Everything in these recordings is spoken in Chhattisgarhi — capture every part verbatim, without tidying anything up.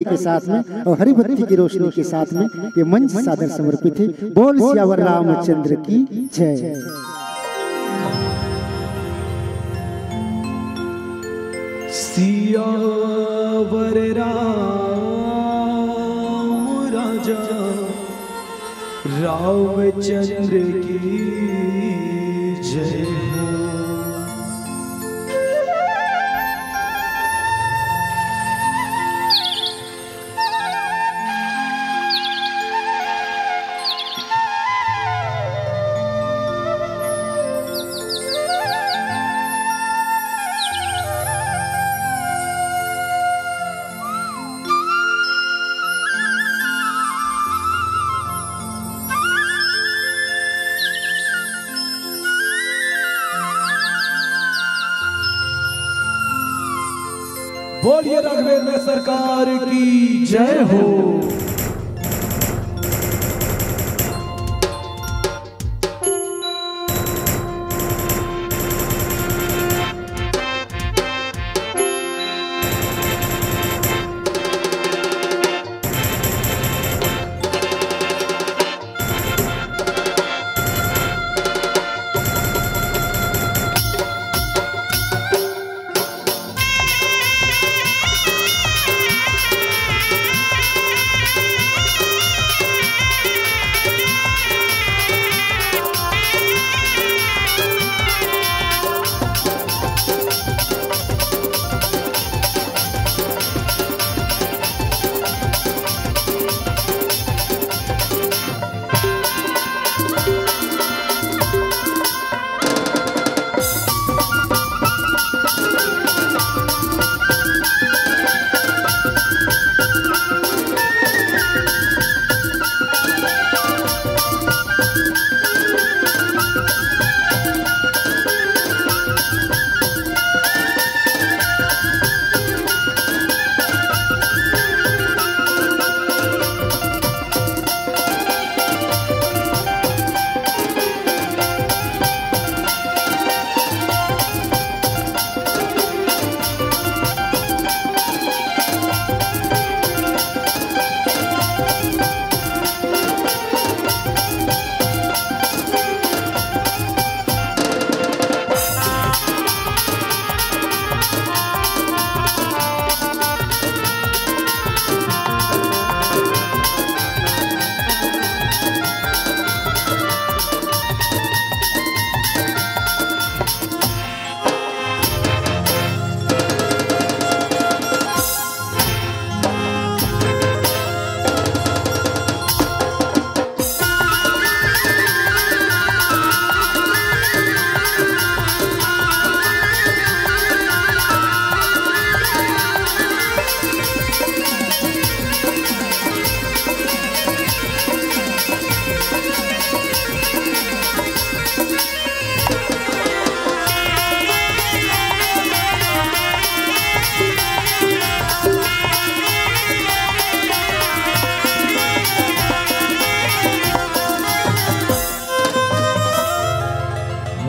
के साथ में और हरी बत्ती की रोशनी के साथ में ये मंच सादर समर्पित है। बोल सियावर रामचंद्र की जय। सियावर राम राजा रामचंद्र की जय हो। बोलिए रघुवीर में सरकार की जय हो।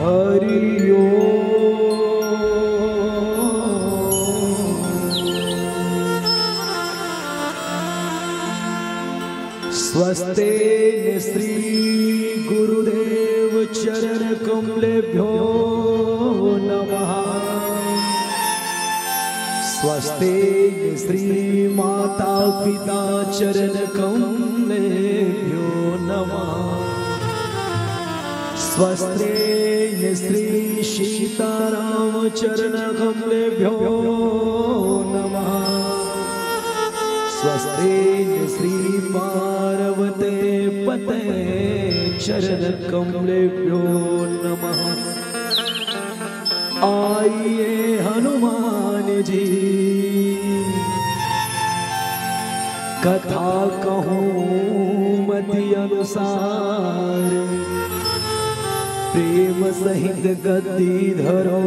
हरि ओम। स्वस्ति न श्री गुरुदेव चरण कमलेभ्यो नमः। स्वस्ति न श्री माता पिता चरण कमलेभ्यो नमः। स्वस्ति न श्री सीताराम चरण कमलेभ्यो नमः। स्वस्ति न श्री पार्वती पते चरण कमलेभ्यो नमः। आइए हनुमान जी कथा कहूँ मति अनुसार, प्रेम सहित गद्दी धरो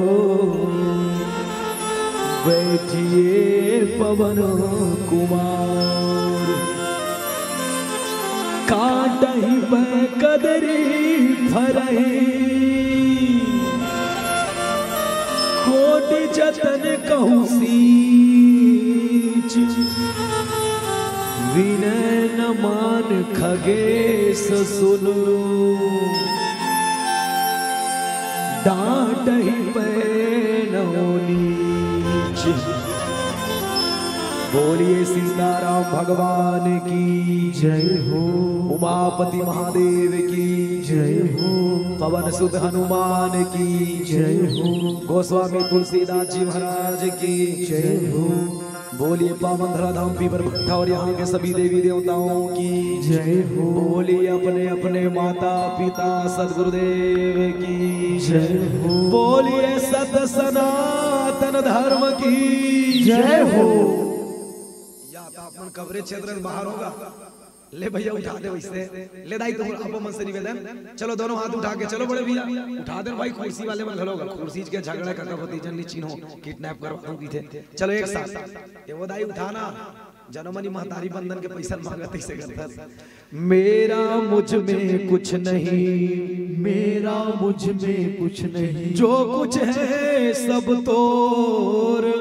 बैठिए पवन कुमार। काटहि पै कदरी फरही, कोटि जतन कहूँ सीच। विनय नमन खगेश सुनु, डांटहि पैनौ नीच। बोलिए सीताराम भगवान की जय हो। उमापति महादेव की जय हो। पवन सुत हनुमान की जय हो। गोस्वामी तुलसीदास जी महाराज की जय हो। बोलिए पावन धराधाम पीपर भट्ठा और यहाँ के सभी देवी देवताओं की जय हो। बोलिए अपने अपने माता पिता सदगुरुदेव की जय हो। बोलिए सत सनातन धर्म की जय हो। या तो अपन कवरेज क्षेत्र से बाहर होगा। ले भैया, उठा दे वैसे। ले दाई, तुम अपन मन से निवेदन। चलो, दोनों हाथ उठा के चलो बड़े भैया। उठा दे भाई, कुर्सी वाले मन घलो। कुर्सी के झगड़ा करता होती जन नी चिन्हो, किडनैप करवा दूंगी थे। चलो एक साथ। ये वो दाई उठाना, जनमनी महतारी बंधन के पैसा मांगत इसे करता। मेरा मुझ में कुछ नहीं, मेरा मुझ में कुछ नहीं, जो कुछ है सब तोर,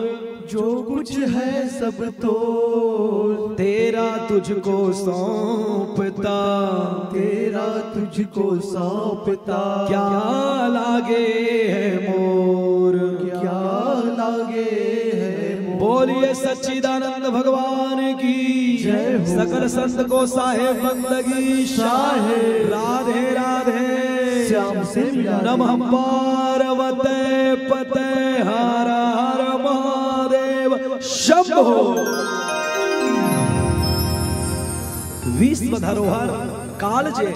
जो कुछ है सब तोर, तेरा तुझको सौंपता, तेरा तुझको सौंपता, क्या लागे है मोर, क्या लागे है मोर। बोलिए सच्चिदानंद भगवान की जय हो। सकल संत को साहेब बंदगी शाह। राधे राधे। श्याम से मिला दे। नमः पार्वते पते हर हर महादेव शंभो। विश्व धरोहर कालजे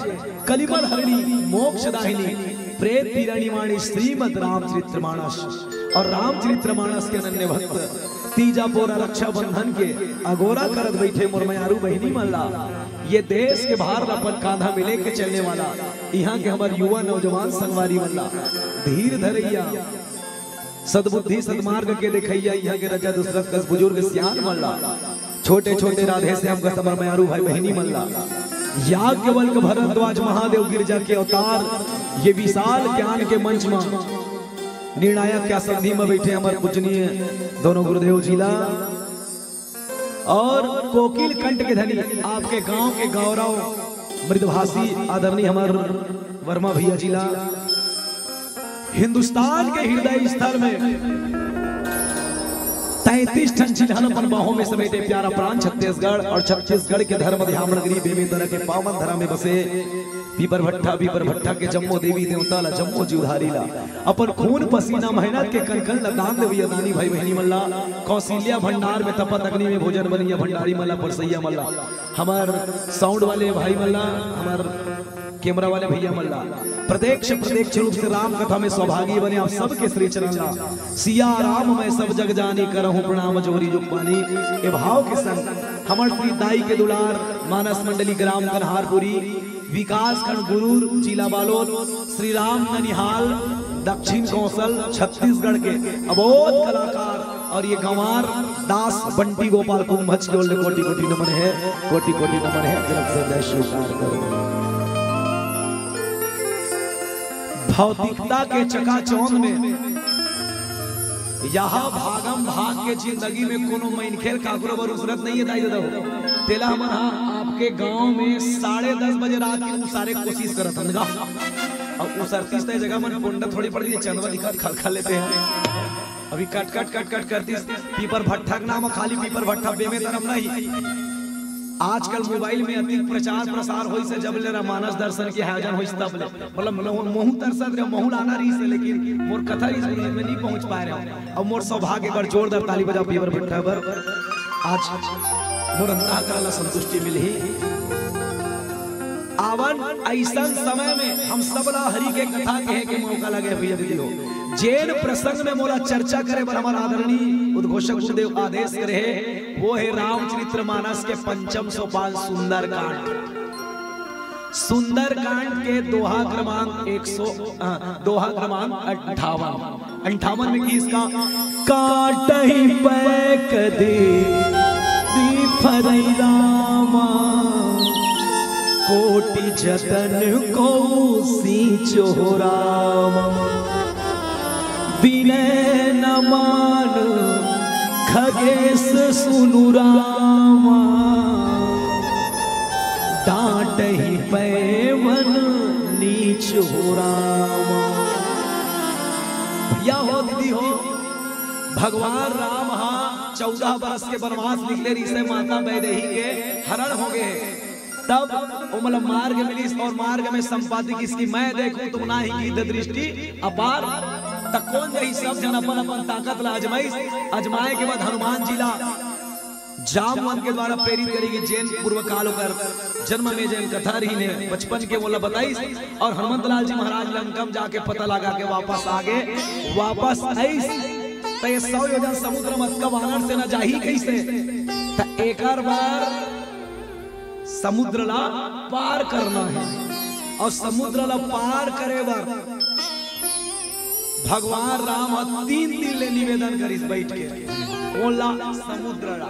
कलिमल हरणी मोक्षदायिनी प्रेत पीरा निवारणी श्रीमद रामचरित्र मानस और रामचरित्र मानस के अनन्य भक्त तीजा पोरा रक्षाबंधन के अगोरा करत बैठे मोर मयारू बहिनी मन ला, ये देश के भार ला अपन कांधा में लेके चलने वाला यहाँ के हमर युवा नौजवान संगवारी मन ला, धीर धरैया, सद्बुद्धि सद्मार्ग के देखैया यहाँ के रजा दशरथ कस बुजुर्ग सियान मन ला, छोटे छोटे राधे श्याम कस हमर मयारू भाई बहिनी मन ला, याज्ञवल्क्य भरद्वाज महादेव गिरजा के अवतार, ये विशाल ज्ञान के मंच में निर्णायक के आसंदी में बैठे हमर पूजनीय दोनों गुरुदेव जी ला और कोकिल कंठ के धनी आपके गांव के गौरव मृदुभाषी आदरणीय हमर वर्मा भैया जी ला, हिंदुस्तान के हृदय स्थल में तैंतीस ठन चिन्हन अपन बाहों में समेटे प्यारा प्राण छत्तीसगढ़ और छत्तीसगढ़ के धर्म ध्यान नगरी बेमेतरा के पावन धरा में बसे पीपर भट्ठा, पीपर भट्ठा के जम्मो देवी देवता ला, जम्मो जीवधारी ला, अपन खून पसीना मेहनत के कन कन ला दान देवैया दानी भाई बहिनी मन ला, कौशल्या भंडार में तपत अग्नि में भोजन बनैया भंडारी मन ला, परसैया मन ला, हमर साउंड वाले भाई मन ला, हमर कैमरा वाले भैया मन ला, प्रत्यक्ष प्रत्यक्ष रूप से राम कथा में सौभागी बने आप सबके श्री चरण ला। सिया राम मैं सब जग जानी, करहूँ प्रणाम जोरी जुग पानी। ए भाव के संग हमर श्री दाई के दुलार, मानस मंडली ग्राम कन्हारपुरी, विकास खंड गुरूर, जिला बालोद, श्री राम ननिहाल, दक्षिण कौशल, छत्तीसगढ़ के अबोध कलाकार और ये गंवार दास बंटी गोपाल कुंभज के ओर ले कोटि कोटि नमन है, कोटि कोटि नमन है। जब से जय स्वीकार करो। भौतिकता के चकाचौंध में यहाँ भागम भाग के जिंदगी में कोनो मनखे ल काकरो बर उसरत नहीं है दाई ददा हो। तेला हमन हा आपके गांव में साढ़े दस बजे रात के उसारे कोशिश करत हन गा। अब उसरतीस तय जगह मन पोंडा थोड़ी पड़ गई, चंदवा दिखत खलखल लेते हैं। अभी कट कट कट कट करतीस पीपर भट्ठा के नाम खाली पीपर भट्ठा बेमेतरा म नहीं। आजकल मोबाइल में अतिक प्रचार प्रसार होइस हे, जब ले रामानस दर्शन के आयोजन होइस तब ले। मतलब महू, महू तरसत रहे, महू लाना रहिस हे, लेकिन मोर कथा रहिस गुरुजी, मैं नहीं पहुंच पाए रहे हूँ। अब मोर सौभाग्य कर जोरदार ताली बजाओ पीपर भट्ठा बर। आज मोर अंतः करा ला संतुष्टि मिलही। आवन अइसन समय में हम सब ला हरि के कथा कहे के मौका लगे भैया दीदी हो। जेन प्रसंग में मोला चर्चा करे बर हमर आदरणीय उद्घोषक गुरुदेव आदेश करे हे, वो है रामचरित्र मानस के पंचम सोपान सुंदरकांड। सुंदरकांड के दोहा क्रमांक एक सौ, अ, दोहा क्रमांक अट्ठावन। अंठावन में किसका काटहि पै कदे दीफरई रामा, कोटि जतन को सींचो रामा। विनय नमन खगेश सुनु रामा। तही पैवन नीच हो राम। भैया हो, दीदी हो, भगवान राम हा चौदह बरस के बनवास निकले रहिसे, माता वैदेही के हरण हो गए। तब ओमला मार्ग मिलिस और मार्ग में संपादित किस कि मैं देखूं तुमना ही गीध दृष्टि अपार। त कोन जही, सब झन अपन अपन ताकत ला अजमाइस। अजमाए के बाद हनुमान जी ला जामवंत के द्वारा प्रेरित करे गे, जेन पूर्व काल ओकर जन्म में जेन कथा रहिन हे बचपन के, ओला बताइस। और हनुमंत लाल जी महाराज लंका में जाके पता लगा के वापस आ गे। वापस आइस त ये सौ योजन समुद्र में अतका वानर सेना जाही कइसे? त एकर बर समुद्र ला पार करना हे। और समुद्र ला पार करे बर भगवान राम ह तीन दिन ले निवेदन करिस बैठ के, ओला समुद्र ला।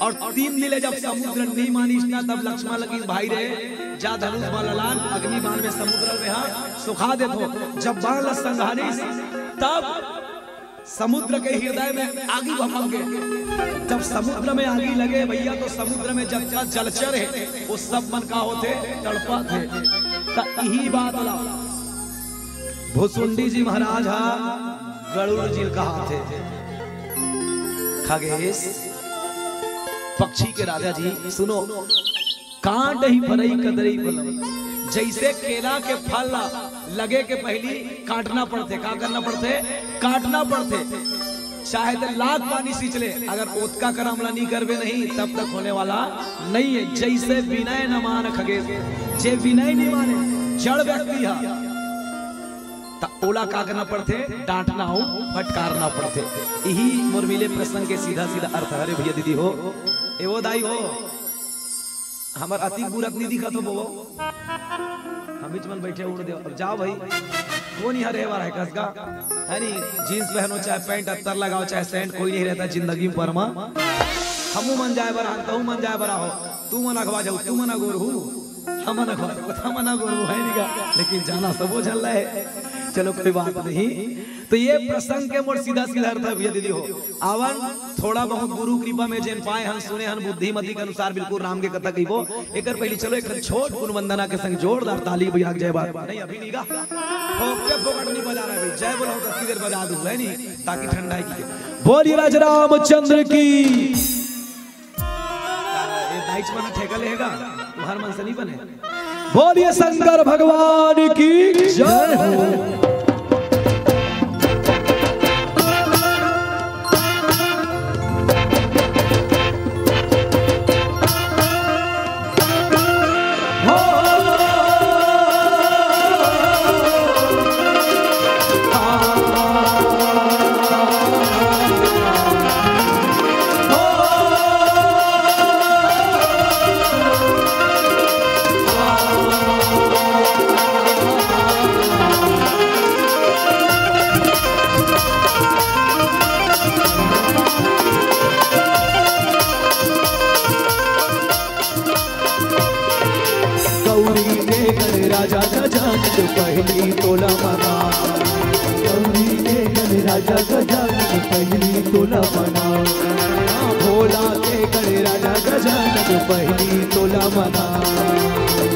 और तीन दिन ले जब समुद्र नहीं मानिस ना, तब लक्ष्मण लगिस, भाई रे, जा धनुष बाण ला लान, अग्नि बाण में समुद्र में हा सुखा देथों। जब बाण ला संघारिस, तब समुद्र के हृदय में आगी भभक गे। जब समुद्र में आगी लगे भैया, तो समुद्र में जतका जलचर हे, वो सब मन का होथे, तड़पत हे। त इही बात ला भुसुंडी जी महाराज हा गरुड़ जी ल कहाथे। खगेश, पक्षी के राजा जी, सुनो, कांट ही फरई कदरई फलम। जइसे केला के फल ला लगे के पहिली काटना पड़थे। का करना पड़थे? काटना पड़थे। चाहे त लाख पानी सींच ले, अगर ओतका करम ला नहीं करबे नहीं, तब तक होने वाला नहीं है। जइसे विनय न मान खगेश, जे विनय नहीं माने, जड़ व्यक्ति हा, त ओला का करना पड़थे? डांटना अउ फटकारना पड़थे। इही मोर मिले प्रसंग के सीधा सीधा अर्थ हरे भैया दीदी हो। ए वो दाई हो, हमर अतिक बुरत नहीं दिखत हो बबो, हम बीच मन बैठे उड़ देव। अब जाओ भाई, कोन इहाँ रहे वाला है कस गा, है नी? जींस पहनो चाहे पैंट अत्तर लगाओ चाहे सेंट, कोई नहीं रहता जिंदगी में परमा। हमू मन जाए बर आन, तहू मन जाए बर आहो, तू मन अखवा जाऊ, तू मन अगोर हू, हम मन अखवा जाऊ, हम मन अगोर हू, है नी गा? लेकिन जाना सबो झन ला हे। चलो कोई बात नहीं। तो ये प्रसंग के मोर सीधा सीधा अर्थ है भैया दीदी हो। आवन, थोड़ा बहुत गुरु कृपा में जेन पाए हन, सुने हन, बुद्धिमती के अनुसार बिल्कुल राम के कथा कहिबो। एकर पहली चलो एक ठन छोट गुण वंदना के संग जोरदार ताली बजा के जय बात। नहीं, अभी नहीं गा। फोकटे फोकट नहीं बजा रहा है भाई। जय बोला हो तो सीधे बजा दूं, है नहीं? ताकि ठंडा है की। बोलिए राजा रामचंद्र की। ए, दाइच मन ठेका लेगा, तुहार मन से नहीं बने। बोलिए शंकर भगवान की जय हो। गौरी के गण राजा गजानन पहली तोला मना। गौरी के गण राजा गजानन पहली तोला मना। भोला के गण राजा गजानन पहली तोला मना।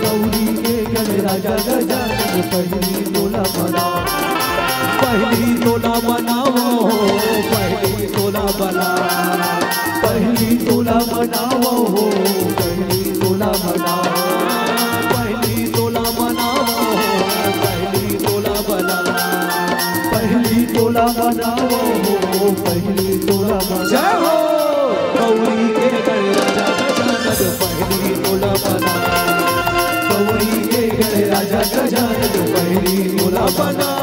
गौरी के गण राजा गजानन पहली तोला मना। पहली तोला मनाओ, पहली तोला मना। पहली तोला मनाओ, पहली तोला मना। पहली तोला मनाओ, पहली तोला मना। पहली तोला मनाओ, पहली तोला मना। जय हो। गौरी के गण राजा गजानन पहली तोला मना। गौरी के गण राजा गजानन पहली तोला मना।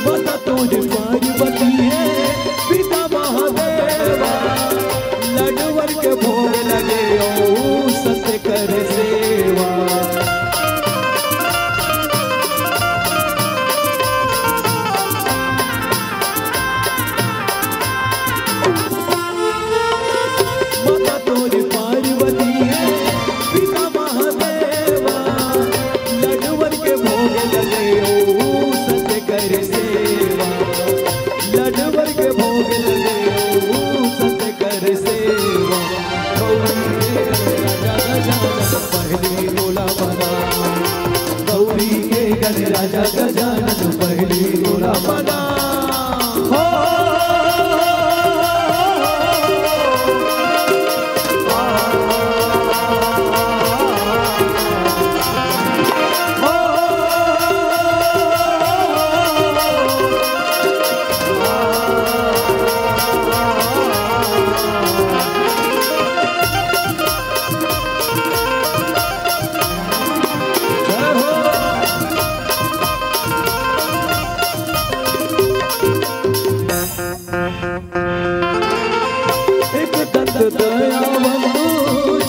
माता तोर पार्वती हे, पिता महादेवा, लडवन के भोग लगे, ओ सत्य कर पहली तोला मना, गौरी के गणराजा गजानन पहली तोला मना। हो। एक दंत दयावंत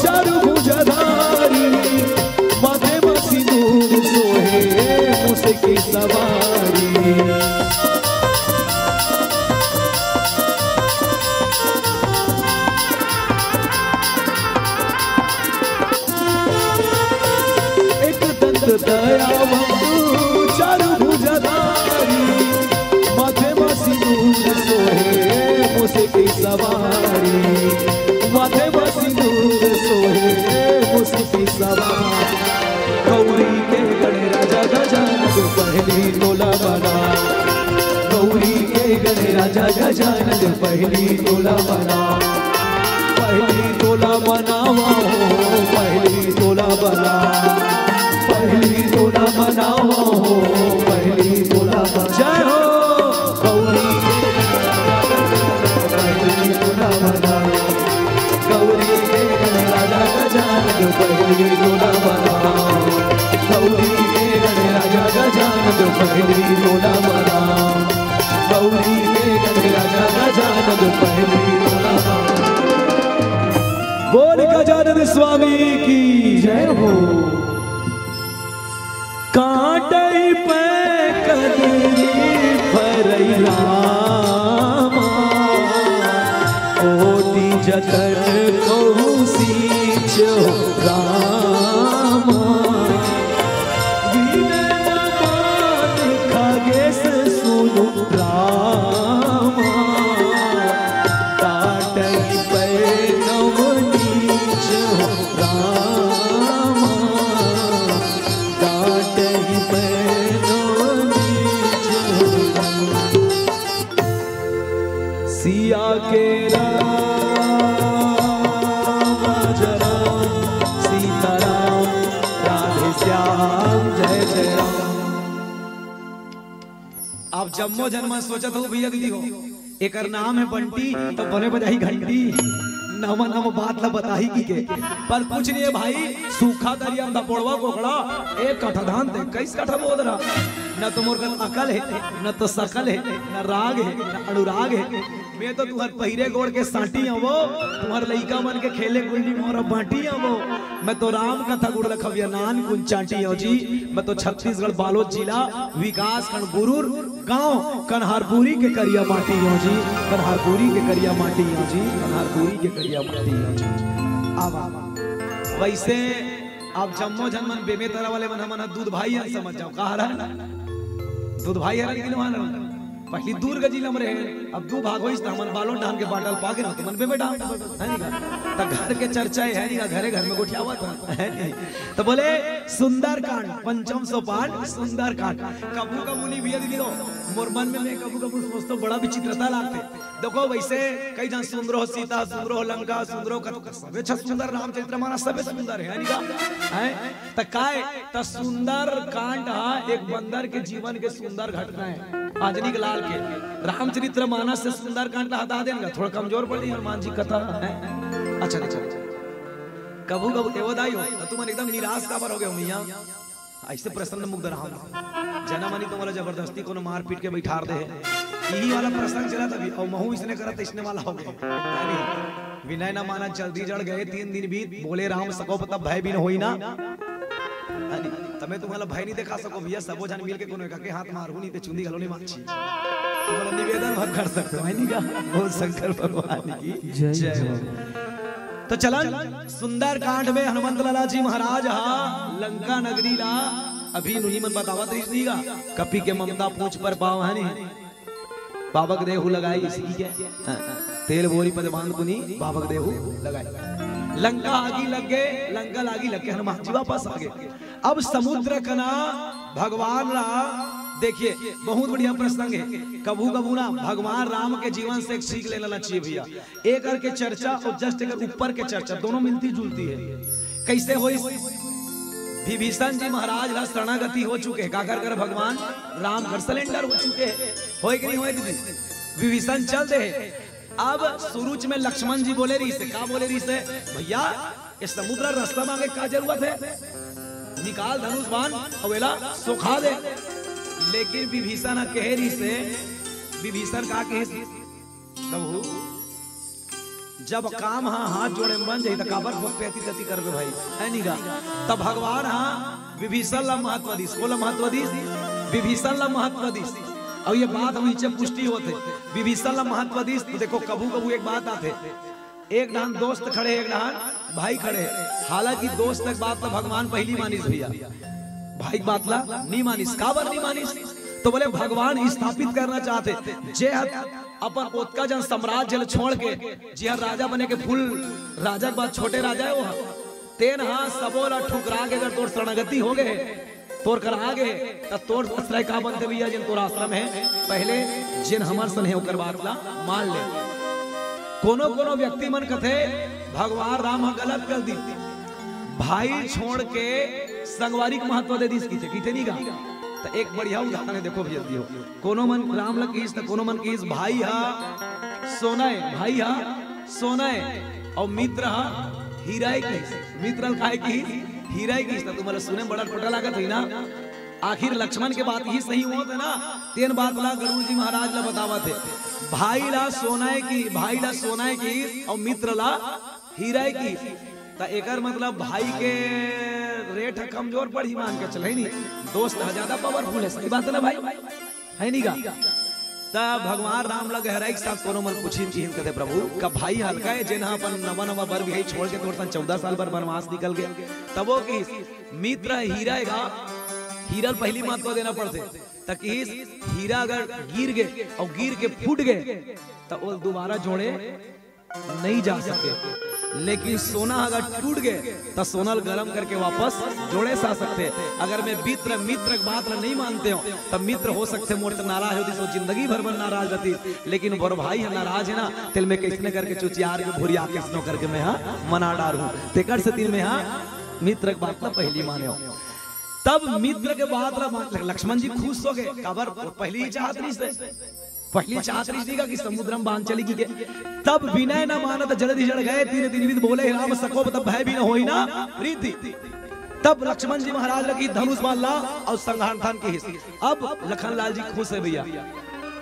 चारु भुजाधारी, माथे म सिंदूर सोहे मूस की सवारी। एक दंत दयावंत चारु भुजाधारी, माथे म सिंदूर सोहे मूस की सवारी, माथे म सिंदूर सोहे मूस की सवारी। गौरी के गणराजा गजानन पहली तोला मना, गौरी के गणराजा गजानन पहली तोला मना। पहली तोला मनावा हो, पहली तोला मना, पहली तोला मनावा हो, पहली तोला मना। जय हो। गौरी के गणराजा गजानन पहली तोला मना, गौरी के गणराजा गजानन पहली तोला मना, गौरी के गणराजा गजानन पहली तोला मना। बोल गजानन स्वामी की जय हो। काटई पे कदरी फरई रामा, कोटि जतन कहूँ सींच हो रामा। विनय मात खगेश सुनु रामा, काटई पे नवनीच हो रामा। काटहि पैनो नीच हो। सिया के राम, राजा राम, सीताराम, राधे श्याम, जय जय राम। आप जम्मो जन मन सोचत हो भैया दीदी हो, एकर नाम है बंटी, तो बने बजाही घंटी, नवा नवा बात ला बताही की के। पर कुछ नहीं है भाई, सूखा दरिया में दपोड़वा कोकड़ा, एक कट्ठा धान दे, कईस कट्ठा बोद रहा। न तो मोर कर अकल है, न तो सकल है, न राग है, न अनुराग है। मैं तो तुहर पहिरे गोड़ के सांटी हवो, तुहर लइका मन के खेले गुल्ली मोर बांटी हवो। मैं तो राम कथा गुड़ लखविया नान कुन चांटी हवो जी। मैं तो छत्तीसगढ़ बालोद जिला, विकास खंड गुरूर, गांव कन्हारपुरी के करिया माटी हवो जी, कन्हारपुरी के करिया माटी हवो जी, कन्हारपुरी के करिया माटी हवो जी। अब वैसे आप जम्मो झन मन बेमेतरा वाले मन हमन ह दूध भाई हन समझ जाओ, का हरन? दूध भाई हरन कि नहीं हरन? पहली दुर्ग जिला में रहे, अब दू भाग होइस त हमन बालोद डाहन के बांटल पागे ना, तुमन बेबे डाहन, है नी का? त घर के चर्चा है नी का, घरे घर में गोठियावत है, है नी? त बोले सुंदरकांड पंचम सोपान सुंदरकांड। कभू कभू नहीं भैया दीदी हो, मोर मन में मैं कभू कभू सोचतो बड़ा विचित्रता लागथे। देखो वैसे कई झन सुंदरो सीता, सुंदरो लंका, सुंदरो कत-, सबे छ सुंदर रामचरित्र मानस सबे सुंदर है, है नी का? हैं? त काय? त सुंदर कांड हा एक बंदर के जीवन के सुंदर घटना है। आजनी के लाल के रामचरित्र मानस से सुंदर कांड ला हटा देन गा, थोड़ा कमजोर पड़ रही हनुमान जी कथा है। अच्छा, अच्छा, अच्छा। कभू कभू एवो दाई हो, त तुमन एकदम निराश काबर हो गए हो मियाँ? ऐसे प्रसन्न मुग्ध रहा। जना मनी तुम्हारा जबरदस्ती कोनो मारपीट के बैठार दे है। यही वाला प्रसंग चला तभी, और महू इसने करा त इसने वाला हो गए। अरे, विनय ना माना, जल्दी जड़ गए, तीन दिन बीत, बोले राम सकोप तब भय बिन होई ना। अरे, तमे तुम्हारा भय नहीं दिखा सको भैया, सबो जन मिल के कोनो एक के हाथ मारू नहीं ते चुंदी घलो नहीं मारची। तुम्हारा निवेदन मत कर सकते, है नहीं का? बोल शंकर भगवान की जय जय हो। तो चलन सुंदरकांड में हनुमंत लाला जी महाराज हा लंका नगरी ला अभी नुही मन बतावत रहिस नहीं का, कपि के ममता पूछ पर पाव है नहीं। बाबक देहु लगाई इसी के, हाँ, तेल बोरी पद बांध पुनी बाबक देहु लगाई। लंका आगी लग गे, लंका ल आगी लग गे, हनुमान जी वापस आ गे। अब समुद्र कना भगवान ला, देखिए, बहुत बढ़िया प्रसंग हे। कभू कभू ना भगवान राम के जीवन से एक सीख ले लेना चाहिए भैया। एक करके चर्चा और just एकर ऊपर के चर्चा दोनों मिलती जुलती हे। कैसे होइस? विभीषण जी महाराज ला शरणागति हो चुके हे, काकर कर भगवान राम कर surrender हो चुके हे, होय कि नहीं होय दीदी? विभीषण चल दे हे। अब सुरुच में लक्ष्मण जी बोले रहिस हे, का बोले रहिस हे? भैया, ये समुद्र रास्ता मांगे का जरूरत हे? निकाल धनुष बाण अउ एला सोखा दे। लेकिन विभीषण ह कहे रहिस हे, विभीषण का कहे, प्रभु, जब काम ह हाथ जोड़े म बन जाही, त काबर भोग पे अति तति करबे भाई, हे नी गा? त भगवान ह विभीषण ला महत्व दिस, कोला महत्व दिस? विभीषण ला महत्व दिस। अउ ये बात ह नीचे पुष्टि होथे, विभीषण ला महत्व दिस। त देखो, कभू कभू एक बात आथे, एक डहान दोस्त खड़े, एक डहान भाई खड़े। हालांकि दोस्त के बात ला भगवान पहिली मानिस भैया, भाई के बात ला नी मानिस। काबर नी मानिस? तो बोले, भगवान स्थापित करना चाहथे, जे ह अपन ओतका जन साम्राज्य ल छोड़ के, जिहां राजा बने के full राजा के बाद छोटे राजा हे वो ह, तेन ह सबो ला ठुकरा के अगर तोर शरणागति हो गे हे, तोर करा गे हे, त तोर आश्रय का बनथे भैया? जेन तोर आश्रम हे, पहले जेन हमर सन हे ओकर बात ला मान ले। कोनो कोनो व्यक्ति मन कथे, भगवान राम ह गलत कर दिस, भाई छोड़ के संगवारी के महत्व दे दिस किथे, किथे नी गा? त एक बढ़िया उदाहरण हे, देखो भैया दियो, कोनो मन राम ल किहिस, त कोनो मन किहिस, भाई ह सोना हे, भाई ह सोना हे, अउ मित्र ह हीरा हे किहिस। मित्र ल काय किहिस? हीरा हे किहिस। त तुमन ल सुने म बड़ा खोटा लागत होही ना? आखिर लक्ष्मण के बात ही सही होत हे ना? तेन बात ला गरुड़ जी महाराज ला बतावत हे, भाई ला सोना हे कि, भाई ला सोना हे किहिस, अउ मित्र ला हीरा हे किहिस। त एकर मतलब भाई के rate ह कमजोर पड़ही, मान के चल, हे नी? दोस्त ह ज्यादा powerful हे, सही बात हे ना भाई? हे नी गा? त भगवान राम ला गहराई के साथ कोनो मन पूछिन किहिन, कथे, प्रभु, का भाई हल्का हे, जेन ह अपन नवा नवा बर बिहाई छोड़ के तोर संग चौदह साल बर वनवास निकल गे? तब वो किहिस, मित्र हीरा हे गा, हीरा ल पहिली महत्व देना पड़थे। त किहिस, हीरा अगर गिर गे अउ गिर के फूट गे, त ओला दोबारा जोड़े नइ जा सके, लेकिन सोना अगर टूट गे, त सोना ल गरम करके वापस जोड़े सा सकथे। अगर मैं मित्र, मित्र के बात ल नइ मानते हो, त मित्र हो सकथे मोर से नाराज हो दिस, जिंदगी भर बर नाराज रहतिस, लेकिन मोर भाई ह नाराज हे ना, तेला मैं कइसने करके चुचियार के भुरिया कइसनो करके मैं ह मना डारहूं। तेकर सेती मैं ह मित्र के बात ल पहिली माने हो। तब मित्र के बात ल मान, लक्ष्मण जी खुश हो गे, काबर? पहिली ही चाहत रहिस हे, पहिली चाहत रहिस हे कि समुद्र म बांध चली गे। तब विनय न मानत जलधि जड़ गए, तीन दिन बीत बोले राम सकोप, तब भय भी न होई ना प्रीति। तब लक्ष्मण जी महाराज लगी धनुष बाण ला अउ संघार थान किहिस। अब लखन लाल जी खुश हे भैया।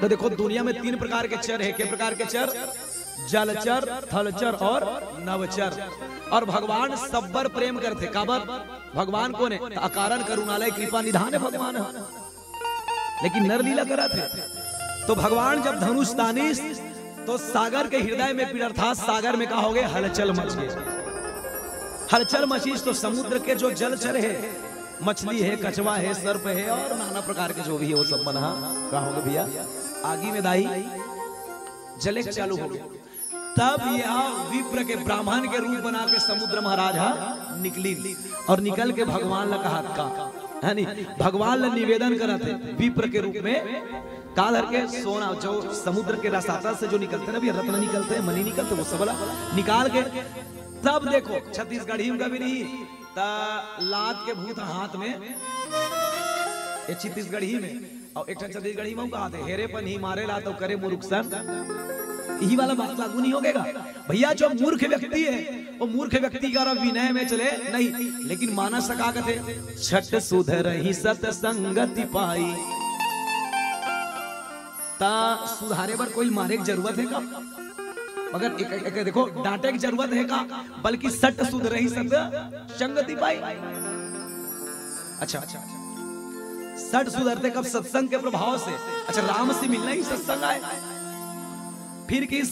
त देखो, दुनिया में तीन प्रकार के चर हे। के प्रकार के चर? जलचर, थलचर अउ नवचर। अउ भगवान सब्बर प्रेम करथे। काबर? भगवान कोन हे? त अकारण करुणालय कृपा निधान हे भगवान ह। लेकिन नर लीला करत हे। त भगवान जब धनुष तानिस, त सागर के हृदय में पीड़र था, सागर में का हो गे? हलचल मच गे। हलचल मचिस त समुद्र के जो जलचर हे, मछली हे, कछवा हे, सर्प हे अउ नाना प्रकार के जो भी हे, वो सब मन ह का हो गे भैया? आगी में दाई जले के चालू हो गे। तब यह विप्र के, ब्राह्मण के रूप बना के समुद्र महाराज ह निकलिन अउ निकल के भगवान ला कहत का, हे नी, भगवान ला निवेदन करत हे विप्र के रूप में, का धर के? सोना, जो समुद्र के रसातल से जो निकलथे ना भैया, रत्न निकलथे, मणि निकलथे, वो सब ला निकाल के तब देखो, छत्तीसगढ़ी में कभी नहीं, त लात के भूत हाथ में, ये छत्तीसगढ़ी में, अउ एक ठन छत्तीसगढ़ी में कहत हे, "हेरे पनही मारे लात अउ करे मुरुख सन।" यही वाला बात लागू नहीं होगेगा भैया। जो मूर्ख व्यक्ति हे, वो मूर्ख व्यक्ति का विनय में चले नहीं, लेकिन मानस का कथे, "छट सुधरही सत संगति पाई।" त सुधारे बर कोई मारे के जरूरत हे का? मगर एक, एक, एक देखो, डांटे के जरूरत हे का? बल्कि सट सुधरही सत संगति पाई। अच्छा, सट सुधरथे कब? सत्संग के प्रभाव से। अच्छा, राम से मिलना ही सत्संग आय। फिर किस?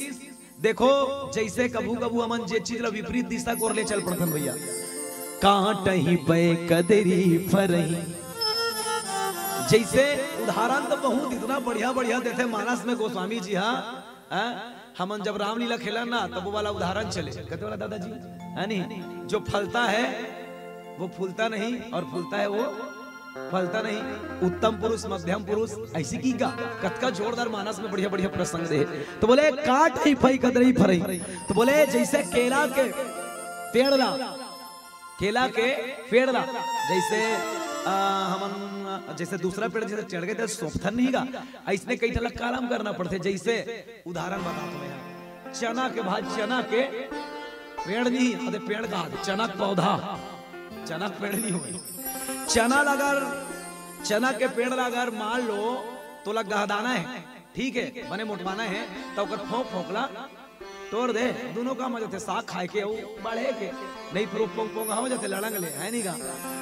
देखो, जैसे कभू कभू हमन जे चीज ला विपरीत दिशा कोर ले चल पड़थन भैया, काटही पै कदरी फरही। जैसे उदाहरण तो बहुत इतना बढ़िया बढ़िया देथे मानस में गोस्वामी जी, हाँ, हाँ? हमन जब रामलीला खेलन ना, तब वो वाला उदाहरण चले, कहते वाला दादाजी, है नहीं, जो फलता है वो फूलता नहीं, और फूलता है वो फलता नहीं। उत्तम पुरुष, मध्यम पुरुष, ऐसी की गा, कतका जोरदार मानस में बढ़िया बढ़िया प्रसंग दे। तो बोले, काट ही पई कदरई फरई। तो बोले, जैसे केला के पेड़ ला, केला के पेड़ ला, जैसे आ, हमन जैसे दूसरा पेड़ जैसे चढ़ गए तो सोपथन नहीं गा, ऐसने कई ठन ला काम करना पड़थे। जैसे उदाहरण बताथंव मैं, चना के भात, चना के पेड़ नहीं, अरे पेड़ का चना के पौधा, चना के पेड़ नहीं होय। चना ला अगर, चना के पेड़ ला अगर मान लो, तोला गहदाना है, ठीक है, बने मोटवाना है, तो ओकर फोंक फोंक ला तोड़ दे, दोनों काम आ जाथे, साग खाए के अउ बढ़े के। नहीं पुरुप पोंग पोंग हो जाथे लड़ंग ले, है नहीं गा?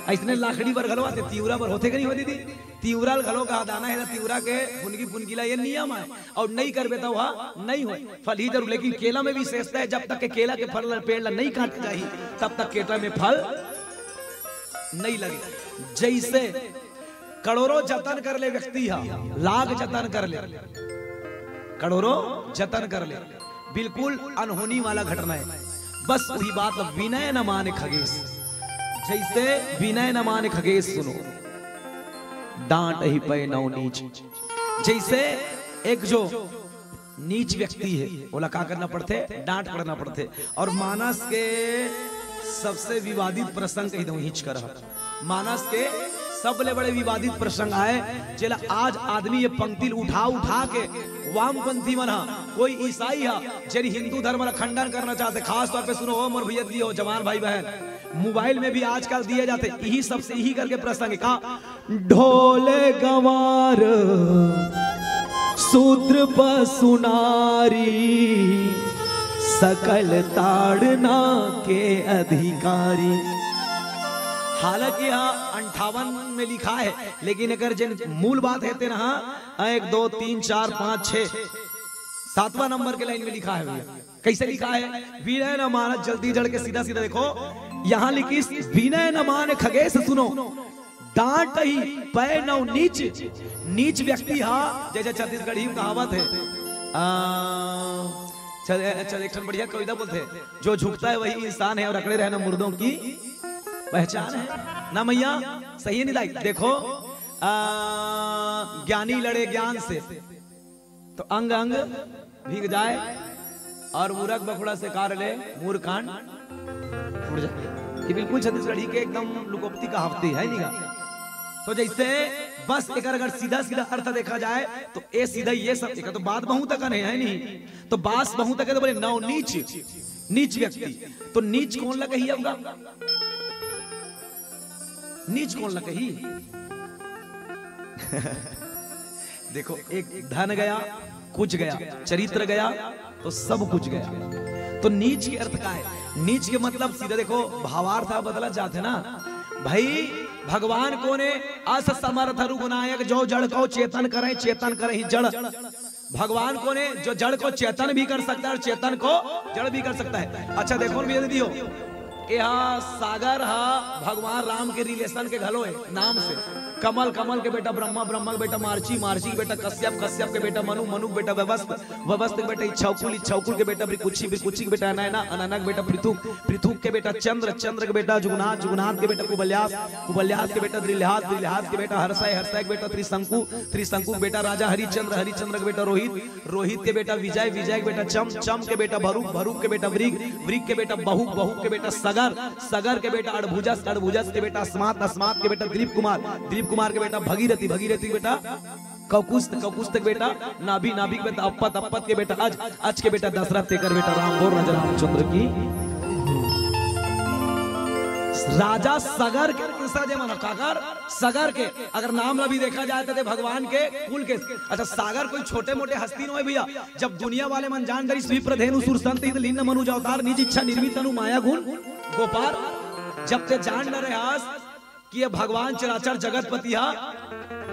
ऐसने लाखड़ी बर घलो आथे, तिवरा बर होथे के नहीं हो दीदी? तिवरा ल घलो गहदाना है ना, तिवरा के फुनगी फुनगी ला ये नियम है, और नहीं करबे तो वह नहीं होय, फल ही जरूर। लेकिन केला में विशेषता है, जब तक के केला के फल पेड़ ला नहीं काटे जाही, तब तक केला में फल नहीं लगे। जैसे करोड़ों जतन कर ले व्यक्ति हा, लाख जतन कर ले, करोड़ों जतन कर ले, बिल्कुल अनहोनी वाला घटना है। बस वही बात, विनय न माने खगेश, जैसे विनय न माने खगेश, सुनो, डांट ही पै नव नीच। जैसे एक जो नीच व्यक्ति है, ओला का करना पड़थे? डांट पड़ना पड़थे। और मानस के सबसे विवादित प्रसंग कही दऊं, हिच कर ह। मानस के सबले बड़े विवादित प्रसंग आए, जेला आज आदमी ये पंक्ति ल उठा उठा के, वामपंथी मन हा, कोई ईसाई हा, जेन हिंदू धर्म ला खंडन करना चाहथे, खास तौर पे सुनो हो मोर भैया जी हो, जवान भाई बहन, मोबाइल में भी आजकल दिए जाथे, यही सबसे, यही करके प्रसंग का, ढोल गंवार सूत्र पशु नारी, सकल ताड़ना के अधिकारी। हालांकि यहाँ अंठावन में लिखा है, लेकिन अगर जिन मूल बात है तेन हा, एक, दो, तीन, चार, पाँच, छह, सातवां नंबर के लाइन में लिखा है भैया। कैसे लिखा है? विनय न मानस, जल्दी जड़ के सीधा सीधा देखो, यहाँ लिखिस, विनय न माने खगेश सुनो, डांट ही पै नव नीच। नीच व्यक्ति हा, जैसे छत्तीसगढ़ी में कहावत है, आ, चल, चल, एक ठन बढ़िया कविता बोलथे, जो झुकता है वही इंसान है और अकड़े रहना मुर्दों की पहचान है। ना मैया, सही है निदाई? देखो, आ, ज्ञानी लड़े ज्ञान से, तो अंग अंग भीग जाए, और मूरख बखुड़ा से कार ले, मूर कांड फूट जाए। ये बिल्कुल छत्तीसगढ़ी के एकदम लुकोक्ति कहावती है नहीं गा? तो जैसे बस एकर अगर सीधा सीधा अर्थ देखा जाए, तो ए सीधा ये सब, एकर तो बात बहुत अकन है, है नहीं? तो बास बहुत अकन, तो बोले नव नीच, नीच व्यक्ति। तो नीच कोन ला कही अब गा? नीच कोन ला कही? देखो, एक धन गया, कुछ गया, चरित्र गया, तो सब कुछ गया। तो नीच के अर्थ का है? नीच के मतलब सीधा देखो, भावार्थ ह बदलत जाथे ना भाई। भगवान कोन हे? अस समर्थ रघुनायक, जो जड़ को चेतन करे, चेतन करे ही जड़। भगवान कोन हे? जो जड़ को चेतन भी कर सकता है और चेतन को जड़ भी कर सकता है। अच्छा देखो भैया दीदी हो, एहा सागर हा भगवान राम के रिलेशन के घलो हे नाम से। कमल, कमल के बेटा ब्रह्मा, ब्रह्मा के बेटा मार्ची, मार्ची के बेटा कश्यप, कश्यप के बेटा मनु, मनु के बेटा ववस्त, ववस्त के बेटा इच्छाकुल, इच्छाकुल के बेटा भृकुक्षी, भृकुक्षी के बेटा अनयना, अनयना के बेटा पृथु, पृथु के बेटा चंद्र, चंद्र के बेटा जुगनाथ, जुगनाथ के बेटा कुबल्यास, कुबल्यास के बेटा द्रिलहास, द्रिलहास के बेटा हर्षय, हर्षय के बेटा त्रिशंकु, त्रिशंकु के बेटा राजा हरिचंद्र, हरिचंद्र के बेटा रोहित, रोहित के बेटा विजय, विजय के बेटा चम, चम के बेटा भरुक, भरुक के बेटा वृग, वृग के बेटा बहुक, बहुक के बेटा सगर, सगर के बेटा अड़भुजस, अड़भुजस के बेटा अस्मात, अस्मात के बेटा दिलीप कुमार, दिलीप कुमार के बेटा भगीरथी, भगीरथी के बेटा ककुस्त, ककुस्त के बेटा नाभि, नाभि के बेटा अपत, अपत के बेटा अज, अज के बेटा दशरथ, तेकर बेटा राम। बोल राजा रामचंद्र की। राजा सगर के वंशज हे मन, काकर? सगर के। अगर नाम ला भी देखा जाए तो भगवान के कुल के। अच्छा, सागर कोई छोटे मोटे हस्ती नोहे भैया। जब दुनिया वाले मन जान डरिस, विप्र धेनु सुर संत हित, लीन मनुज अवतार, निज इच्छा निर्मित तनु माया गुण गोपार। जब ते जान न रहस कि ये भगवान चराचर जगतपति हा,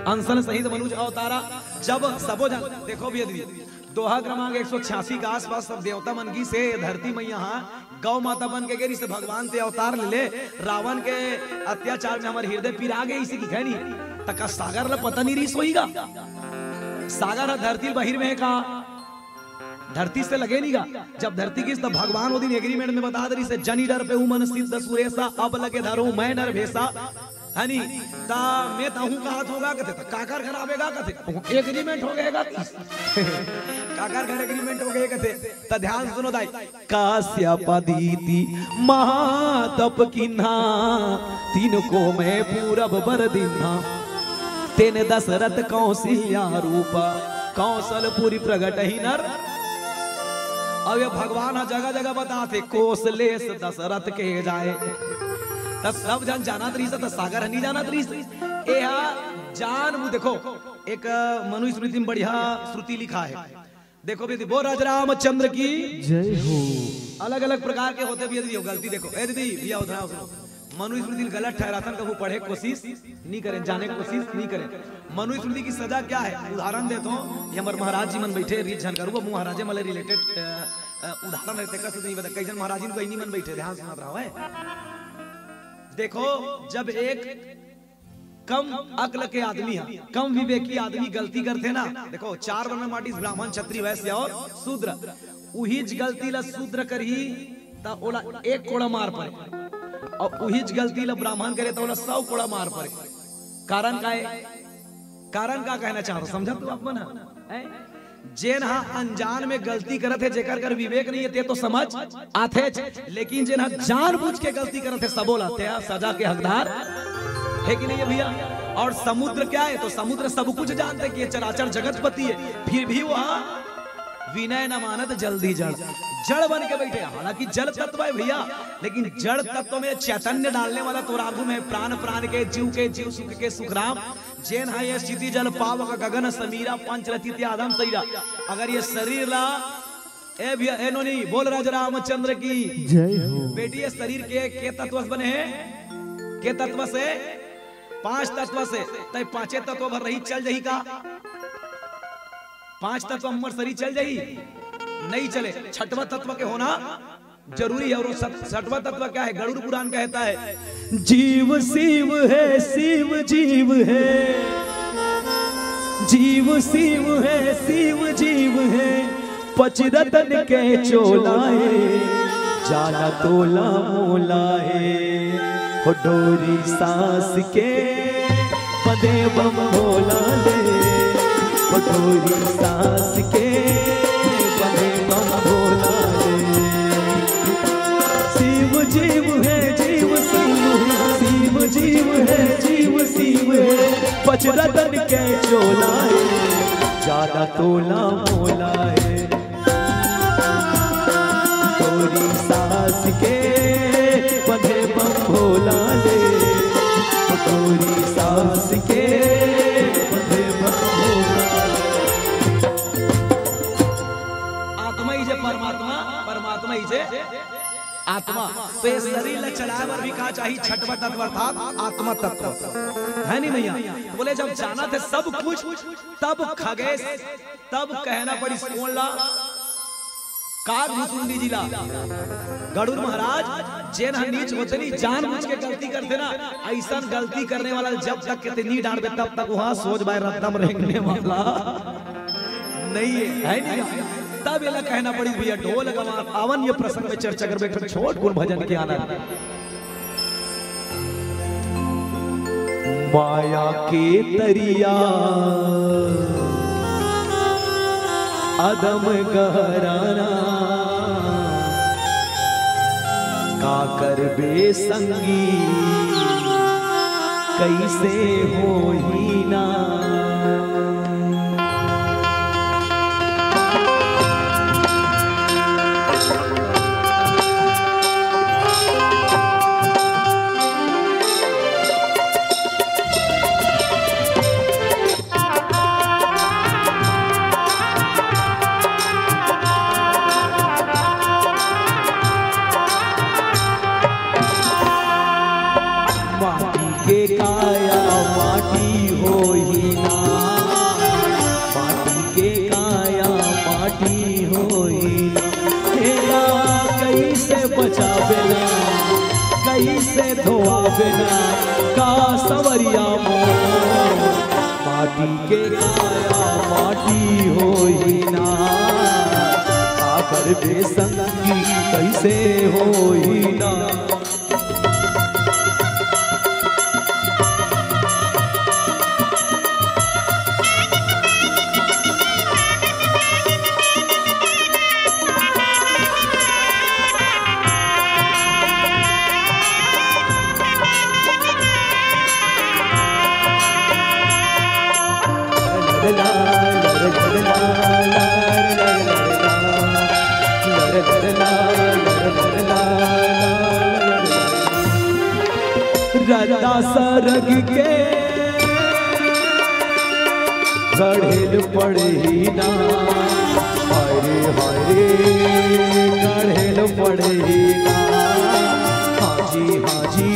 अंसन सहित मनुज अवतारा। जब सबो जन, देखो भैया दीदी, दोहा क्रमांक एक सौ छियासी के आसपास सब देवता मन गिस हे, धरती मैया हा गौ माता बन के गे रिहिस, भगवान ते अवतार ले ले, रावण के अत्याचार में हमर हृदय पिरा गे, इसे की खैनी। त का सागर ला पता नहीं रिहिस होही गा? सागर हा धरती बहिर में हे का? धरती से लगे नहीं गा। जब धरती गिस, तब भगवान वो दिन एग्रीमेंट में बता दे रहिस हे, "जनि डर पेउ मन सिद्ध सुरेसा, अब लगे धरो मैं नर भेसा।" है नी? ता मैं तहूँ कहत होगा कथे, त काकर घर आवेगा कथे, एग्रीमेंट हो गएगा किस? काकर घर एग्रीमेंट हो गए कथे। त ध्यान सुनो दाई, काश्यप दीति महातप किन्हा, तिनको मैं पूरब बर दिन्हा। तेन दशरथ कौशल्या रूप, कौशलपुरी प्रगट ही नर। अब ये भगवान ह जगह जगह बताथे, कोसलेस दशरथ के जाए। त सब झन जानत रहिस, त सागर ह नहीं जानत रहिस। ए हा जान बू-, देखो, एक मनुस्मृति में बढ़िया श्रुति लिखा है। देखो भी, बोल राज रामचंद्र की। जय हो। अलग-अलग प्रकार के होथे भैया, दीदी, गलती देखो। ए दीदी, भैया, उधर आओ, सुनो। मनुस्मृति ल गलत ठहराथन, कभू पढ़े के कोशिश नहीं करें, जाने के कोशिश नहीं करें। मनुस्मृति की सजा क्या है? उदाहरण देथों, ये हमर महाराज जी मन बैठे, रीत झन करू, अब महाराजे मन ले related, अ, अ, उदाहरण है, तेकर से नहीं बता, कई झन महाराजिन को इन्हीं मन बैठे, ध्यान सुनत रहो, है। देखो, जब एक कम अक्ल के आदमी ह, कम विवेकी आदमी गलती करथे ना, देखो, चार वर्ण माटी, ब्राह्मण, क्षत्रिय, वैश्य और शूद्र, उहीच गलती ला शूद्र करही, त ओला एक कोड़ा मार परे, और उहीच गलती ला ब्राह्मण करे, त ओला सौ कोड़ा मार परे। कारण का है? कारण का कहना चाह रहा, समझा तू आप मन ह? हैं? जेन हा अनजान में गलती करत हे, जेकर कर विवेक नहीं है, ते तो समझ आथेच, लेकिन जेन हा जानबूझ के गलती करत हे, सबो ला, ते हा सजा के हकदार है कि नहीं है भैया? और समुद्र क्या है? तो समुद्र सब कुछ जानते कि ये चराचर जगतपति है, फिर भी वह विनय न मानत जलधि जड़, जड़ बन के बैठे। हालांकि जल तत्व है भैया, लेकिन जड़ तत्व में चैतन्य डालने वाला तो राघु में प्राण, प्राण के जीव के जीव सुख के सुखराम, जेन हा ये स्थिति जल पावक गगन समीरा, पंचरथी ते आदम सरीरा। अगर ये शरीर ला, ए भैया, ए नोनी, बोल राजा रामचंद्र की। जय हो। बेटी, ये शरीर के, के तत्व से बने हैं? के तत्व से? पांच तत्व से। तय पांचे तत्व भर रही, चल जाही का? पांच तत्व हमर शरीर चल जाही? नहीं चले। छठवां तत्व के होना जरूरी है। और वो सत-, छठवां तत्व क्या है? गरुड़ पुराण कहता है, जीव शिव है, शिव जीव है, जीव शिव है, शिव जीव है, पच रतन के चोला है, जाना तोला मोला है। हो डोरी सांस के बंधे बम भोला ले, ओ डोरी सांस के बंधे बम भोला ले। शिव जीव है, जीव शिव है, शिव जीव है, जीव शिव है, पच रतन के चोला है, जाना तोला मोला है। तोरी सास के बंधे बम भोला ले, तोरी सास के बंधे बम भोला ले। आत्मा ही जे परमात्मा, परमात्मा ही जे आत्मा। तो ये शरीर ला चलाए बर भी का चाही? छठवा तत्व अर्थात आत्मा तत्व, है नहीं भैया? तो बोले जब जाना थे सब कुछ, तब खगेश तब कहना पड़िस कोन ला? काग भुसुंडी जी ला। गरुड़ महाराज, जेन ह नीच होथे नी, जानबूझ के गलती करथे ना, अइसन गलती करने वाला जब तक के ते नी डांटबे, तब तक वहां सोच बाय रद्दम रेंगने वाला नहीं है, है नहीं? तब एला कहना पड़िस भैया, ढोल गवार, आवन ये प्रसंग में चर्चा करबे, एक ठन छोट गुन भजन के आनंद। माया के तरिया अदम गहराना, का करबे संगी, कइसे होही ना। माटी के काया माटी होही ना, माटी के काया माटी होही ना। एला कइसे बचाबे ना, कइसे धोआबे ना, का सवरिया मोर। माटी के काया माटी होही ना, करबे संगी कइसे होही ना। रद्दा सरग के गढ़ेल पड़ही ना, हाय रे, हाय रे, गढ़ेल पड़ही ना, हाँ जी, हाँ जी,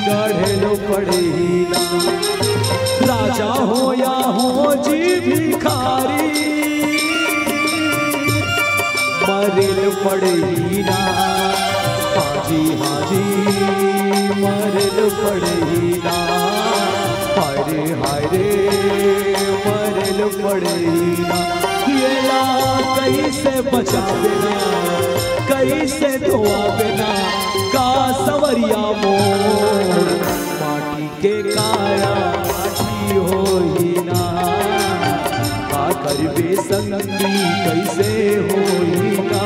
गढ़ेल पड़ही ना। राजा हो या हो जी भिखारी, मरेल पड़ही ना, हाँ जी, हाँ जी, मरेल पड़ही ना, हाय रे, हाय रे, मरेल पड़ही ना। एला कइसे बचाबे ना, कइसे धोआबे ना, का संवरिया मोर माटी के काया माटी होही ना। का करबे संगी कइसे होही ना।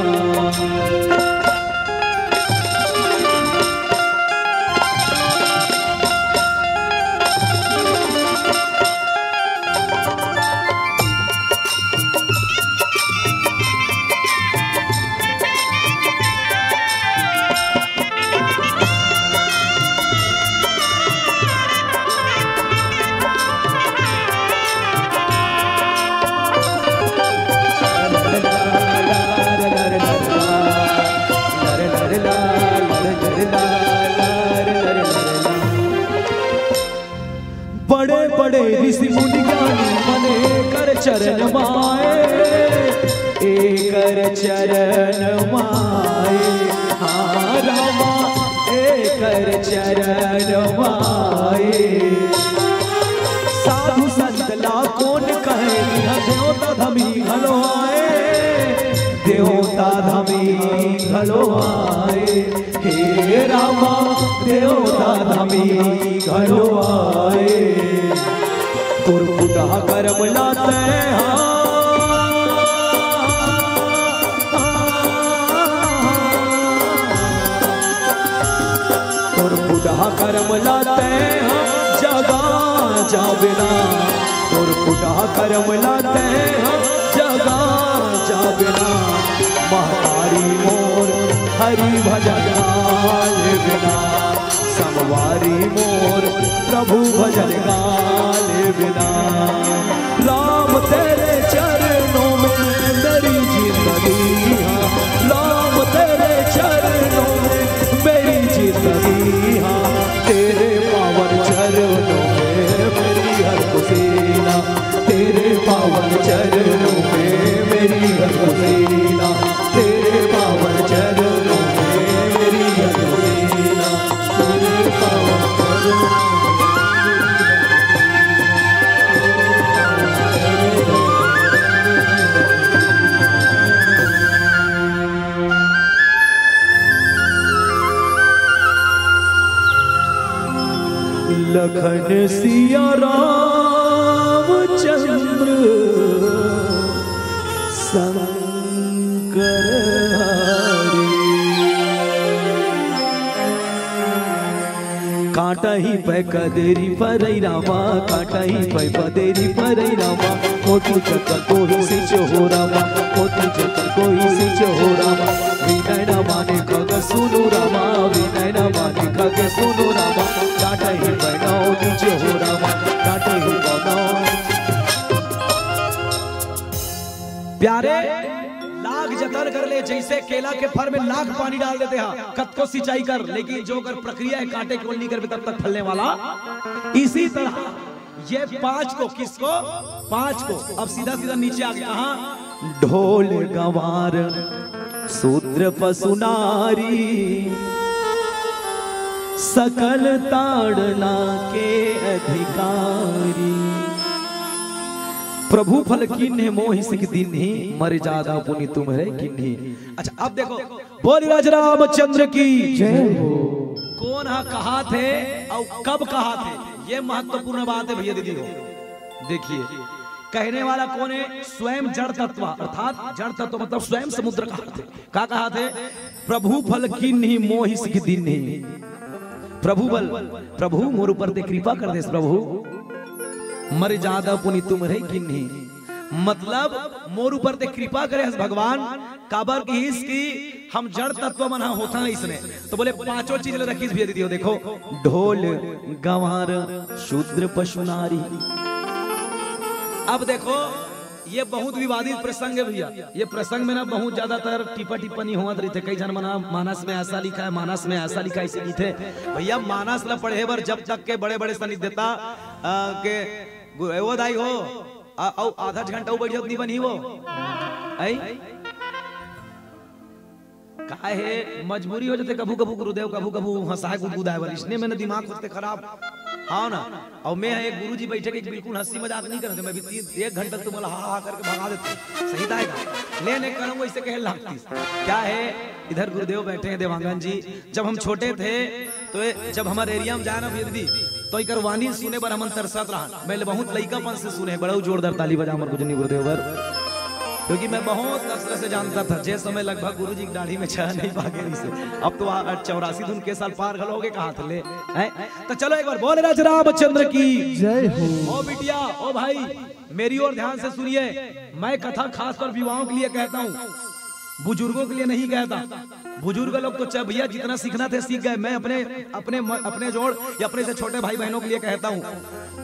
बड़े बड़े ऋषि मुनि ज्ञानी मन एकर चरण माए, एकर चरण माए, हाँ रामा, एकर चरण माए। साधु संत ला कोन कहे, इहाँ देवता धमी घलो आए, देवता धमी घलो आए। हे रामा, देवता धमी घलो आए। तोर फुटहा करम ला तैं हा, तोर फुटहा करम ला तैं हा, जगा जाबे ना। तोर फुटहा करम ला तैं हा, जगा जाबे ना। महतारी मोर हरि भजन गा लेबे ना, संगवारी मोर प्रभु भजन गा लेबे ना। राम तेरे चरणों में मेरी जिंदगी है, राम तेरे चरणों में मेरी जिंदगी है। तेरे पावन चरणों में मेरी हर खुशी ना, तेरे पावन चरणों में मेरी हर खुशी ना, तेरे पावन चरणों में मेरी हर खुशी ना, तेरे पावन चरणों में मेरी हर खुशी ना। लखन सिया रामचंद्र शंकर हरि। कांटा ही पै कदेरी परई रामा, कांटा ही पै पदेरी परई रामा, मोती चक्कर कोही सिंच हो रामा, मोती चक्कर कोही सिंच हो रामा। विनय न माने खग सुनु रामा, विनय न माने खग सुनु रामा। कांटा ही पै नौ नीचे हो रामा, कांटा ही पै नौ। प्यारे, लाख जतन कर ले, जइसे केला के फर में लाख पानी डाल देते हैं, कतको सिंचाई कर, लेकिन जो अगर प्रक्रिया है कांटे के, वो नहीं करबे, तब तक फलने वाला। इसी तरह ये पांच को, किसको? पांच को। अब सीधा सीधा नीचे आ गया, कहाँ? ढोल गंवार सूत्र पसु नारी, सकल ताड़ना के अधिकारी। प्रभु फल कीन्हे मोहि सिख दीन्ही, मरि जादा पुनि तुम्हरे कीन्ही। अच्छा, अब देखो, बोल राज रामचंद्र की जय हो। कौन हा कहा थे और कब कहा थे, ये महत्वपूर्ण बात है भैया दीदी हो। देखिए, कहने वाला कौन है? स्वयं जड़ तत्व, अर्थात जड़ तत्व मतलब स्वयं समुद्र कहा थे। का कहा थे? प्रभु फल कीन्ही मोहि सिख दीन्ही। प्रभु बल, प्रभु मोर ऊपर ते कृपा कर देस प्रभु, मरि जादा पुनि तुम्हरे कीन्ही। मतलब मोर ऊपर ते कृपा करे हस भगवान, काबर किहिस कि हम जड़ तत्व मन ह होथन इसने। तो बोले पांचों चीज ल रखिस भैया दीदी हो, देखो, ढोल, गंवार, शूद्र, पशु, नारी। अब देखो, ये बहुत विवादित प्रसंग है भैया। ये प्रसंग में ना बहुत ज्यादातर टिप्पा टिप्पणी होवत रहिथे। कई झन मन ह मानस में ऐसा लिखा है, मानस में ऐसा लिखा है, ऐसे लिखे। भैया मानस ला पढ़े बर जब तक के बड़े बड़े सन्निध्यता, अ, के गु-, वो दाई हो, अ, अउ आधा घंटा अउ बैठ जाओ, नहीं बनी वो। आई? काहे मजबूरी हो जाथे कभू कभू गुरुदेव, कभू कभू हंसाए गुदगुदाए बर, इसने में ना दिमाग होथे खराब। हाँ ना, अउ मैं ह एक गुरुजी बैठे के बिल्कुल हंसी मजाक नहीं करते, मैं भी तीन, एक घंटा तुम्हारा हा हा करके भगा देते, सही दाएगा। ले नहीं करूँगा, इसे कहे लागतीस। क्या है, इधर गुरुदेव बैठे हैं देवांगन जी। जब हम छोटे थे तो ये, जब हमारे एरिया में जाए ना भैया दीदी, तो इकर वाणी सुने बर हमन तरसत रहन। मैं बहुत लइकापन से सुने, बड़ा जोरदार ताली बजा हमर गुजनी गुरुदेव बर, क्योंकि मैं बहुत अक्सर से जानता था, जे समय लगभग गुरुजी की दाढ़ी में छह नहीं भागे रही से। अब तो आ, चौरासी धुन के साल पार घलो हो गए, कहा थे ले, हैं? तो चलो एक बार बोल राज रामचंद्र की जय हो। ओ बिटिया, ओ भाई, मेरी ओर ध्यान से सुनिए, मैं कथा खास तौर विवाहों के लिए कहता हूँ, बुजुर्गों के लिए नहीं कहता। बुजुर्ग लोग तो चाहे भैया जितना सीखना थे सीख गए। मैं अपने, अपने म-, अपने जोड़ या अपने से छोटे भाई बहनों के लिए कहता हूँ,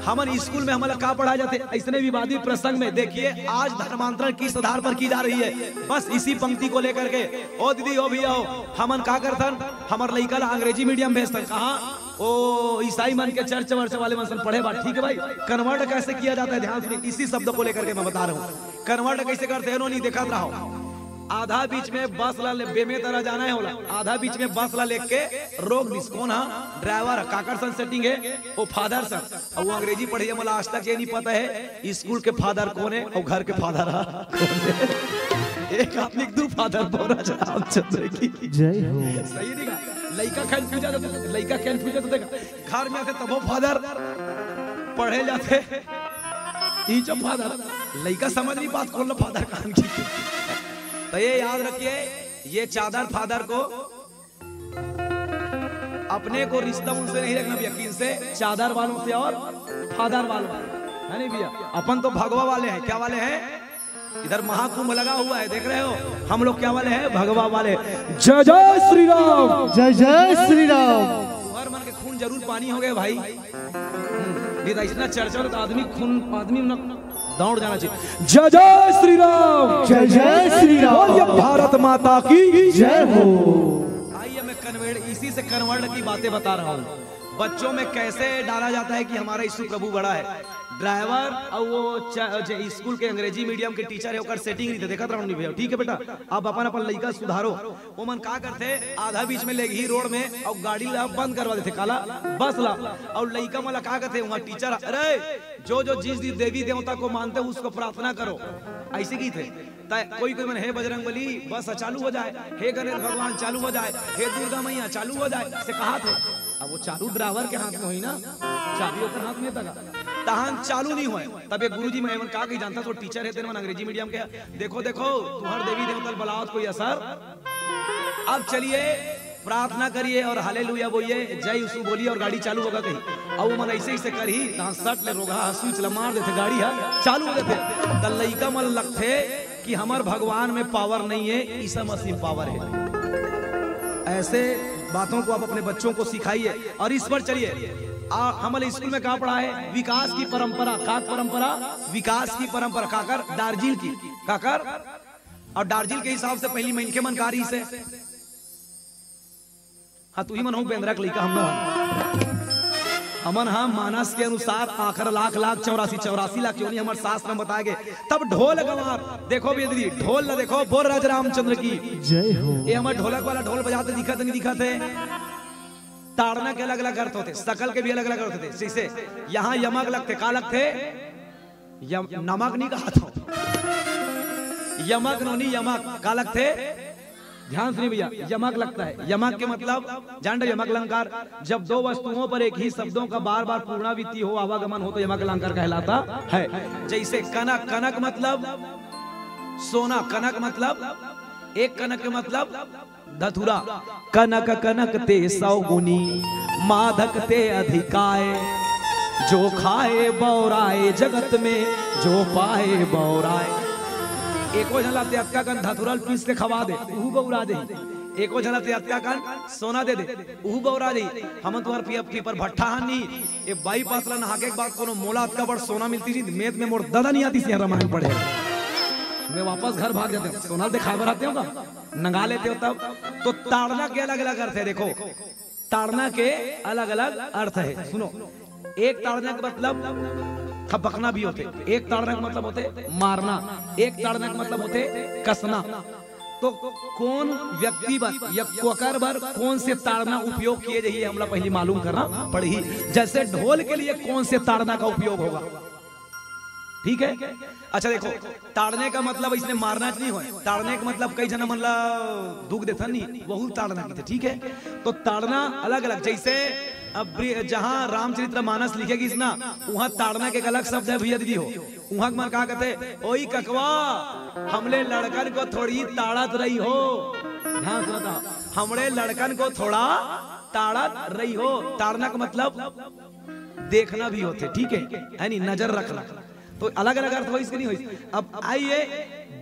हमन स्कूल में हमला का पढ़ाए जाथे, ऐसने विवादित प्रसंग में देखिए आज धर्मांतरण किस आधार पर की जा रही है। बस इसी पंक्ति को लेकर के, ओ दीदी, ओ भैया हो, हमन का करथन, हमर लइका ला अंग्रेजी मीडियम भेजथन। कहाँ? ओ ईसाई मन के चर्च वर्च वाले मन सन पढ़े बार। ठीक है भाई, कन्वर्ट कैसे किया जाता है, ध्यान से इसी शब्द को लेकर के मैं बता रहा हूँ। कन्वर्ट कैसे करते हैं, नो नहीं देखत रहो। आधा बीच में बस ला ले, बेमेतरा जाना है होला, आधा बीच में बस ला लेके रोक दिस। कौन हा? ड्राइवर हा। काकर सन सेटिंग है? ओ फादर सन। अउ वो अंग्रेजी पढ़े, मोला आज तक ये नहीं पता है स्कूल के फादर कौन है अउ घर के फादर हा कौन है। एक आदमी के दू फादर, बोल राज रामचंद्र की जय हो। सही नहीं का? लइका कन्फ्यूज तो, लइका कन्फ्यूज तो देखा, घर में आथे तभो फादर पढ़े जाथे, इचो फादर, लइका समझ नहीं पात कौन ला फादर कान की। तो ये याद रखिए, ये चादर फादर को, अपने को रिश्ता उनसे नहीं रखना भैया, किनसे? चादर वालों से और फादर वालों से, है नहीं भैया? अपन तो भगवा वाले हैं। क्या वाले हैं? इधर महाकुंभ लगा हुआ है, देख रहे हो? हम लोग क्या वाले हैं? भगवा वाले। जय जय श्री राम। जय जय श्री राम। तुहर मन के खून जरूर पानी हो गए भाई। हम्म, नहीं तो इतना चर्चा हो तो आदमी खून, आदमी ना दौड़ जाना चाहिए। जय जय श्री राम। जय जय श्री राम। बोलिए भारत माता की जय हो। आइए, मैं कन्वर्ट, इसी से कन्वर्ट की बातें बता रहा हूँ। बच्चों में कैसे डाला जाता है कि हमारा यीशु प्रभु बड़ा है। ड्राइवर और वो च-, जे स्कूल के अंग्रेजी मीडियम के टीचर है, ओकर सेटिंग नहीं थे, देखत रहूं नहीं भैया। ठीक है बेटा, आप अपन, अपन लइका सुधारो। ओमन का करथे, आधा बीच में लेगही रोड में अउ गाड़ी ला बंद करवा देथे, काला, बस ला। अउ लइका मन ला का कथे, वहाँ टीचर, "अरे, जो जो जिस जिस देवी देवता को मानते हो उसको प्रार्थना करो," ऐसे की थे। त कोई कोई मन, "हे बजरंग बली, बस चालू हो जाए, हे गणेश भगवान चालू हो जाए, हे दुर्गा मैया चालू हो जाए," से कहा थे। अब वो चालू ड्राइवर के हाथ में होई ना, चाबी ओकर हाथ में तक, तहान चालू नहीं होए। तब एक गुरुजी मन का कही जानता, तो टीचर है तेरे मन अंग्रेजी मीडियम के, "देखो, देखो, तुम्हारे देवी देवता बलावत कोई असर।" अब चलिए, प्रार्थना करिए और हालेलुया बोलिए, जय यीशु बोलिए और गाड़ी चालू होगा कहीं। अब वो मन ऐसे, ऐसे करही, तहाँ सट ले रोगहा ह, स्विच ला मार देथे, गाड़ी ह चालू हो जाथे। त लइका मन लगथे कि हमर भगवान में पावर नहीं है, ईसा मसीह में पावर है। ऐसे बातों को आप अपने बच्चों को सिखाइए और इस पर चलिए। आ, हमर स्कूल में का पढ़ा है? विकास की परंपरा। का परंपरा? विकास की परंपरा। काकर? दार्जिल की। काकर? और दार्जिल के हिसाब से पहली मनखे मन का रही से। हाँ, तू ही मन हो बेंद्रा के लइका, हम ना हन। हमन हा मानस के अनुसार आखर लाख, लाख चौरासी, चौरासी लाख क्यों नहीं, हमर शास्त्र में बताए गए। तब ढोल गंवार, देखो भी दीदी, ढोल ला देखो, बोल राज रामचंद्र की जय हो। ये हमर ढोलक वाला ढोल बजाते दिखत नहीं दिखत है? ताड़ना के अलग-अलग अर्थ होथे, सकल के भी अलग-अलग अर्थ होथे। जैसे यहाँ यमक लगथे, का लगथे? यम, नमक नहीं कहा था, यमक नोनी यमक का लगथे? ध्यान सुनिए भैया, यमक लगता है। यमक के मतलब जान रहे, यमक अलंकार, जब दो वस्तुओं पर एक ही शब्दों का बार बार पुनरावृत्ति हो, आवागमन हो, तो यमक अलंकार कहलाता है। जैसे कनक, कनक मतलब सोना, कनक मतलब एक कनक के मतलब धतुरा। कनक कनक ते सौ गुनी, माधक ते अधिकाय, जो खाए बौराए जगत में, जो पाए बौराए। एको झन ला ते अतका कन धतुरा ल पीस के खवा दे, उहू बौरा जाही। एको झन ला ते अतका कन सोना दे दे, उहू बौरा जाही। हमन तुम्हार पी-, पीपर भट्ठा हन नी, ये बाईपास ला नहा के एक बार कोनो मोला अतका बड़ सोना मिलती जी, मेद में मोर ददा नहीं आती सिया रामायण पढ़े। मैं वापस घर भाग जाते हूँ, सोना दिखाए बर आते हो का? नंगा लेते हो तब। तो ताड़ना के अलग-अलग अर्थ है। देखो, ताड़ना के अलग-अलग अर्थ है। सुनो, एक ताड़ना के मतलब थपकना भी होथे, एक ताड़ना के मतलब होथे मारना, एक ताड़ना के मतलब होथे कसना। तो कोन व्यक्ति बर या कोकर बर कोन से ताड़ना उपयोग किए जाही, हमला पहली मालूम करना पड़ही। जैसे ढोल के लिए कोन से ताड़ना का उपयोग होगा, ठीक है? अच्छा देखो, ताड़ने का मतलब इसने मारना च नहीं होय। ताड़ने का मतलब कई झन मन ला दुख देथन नहीं, वहू ताड़ना कहिथे, ठीक है? तो ताड़ना अलग-अलग, जैसे अब ब्रि-, जहाँ रामचरित्र मानस लिखे गिस ना, वहाँ ताड़ना के एक अलग शब्द है भैया दीदी हो। उहाँ के मन का कहते, "ओई ककवा, हमले लड़कन को थोड़ी ताड़त रही हो।" ध्यान से बताओ, "हमले लड़कन को थोड़ा ताड़त रही हो।" ताड़ना का मतलब देखना भी होथे, ठीक है, है नी, नजर रखना। तो अलग-अलग अर्थ होइस कि नहीं होइस? अब आइए,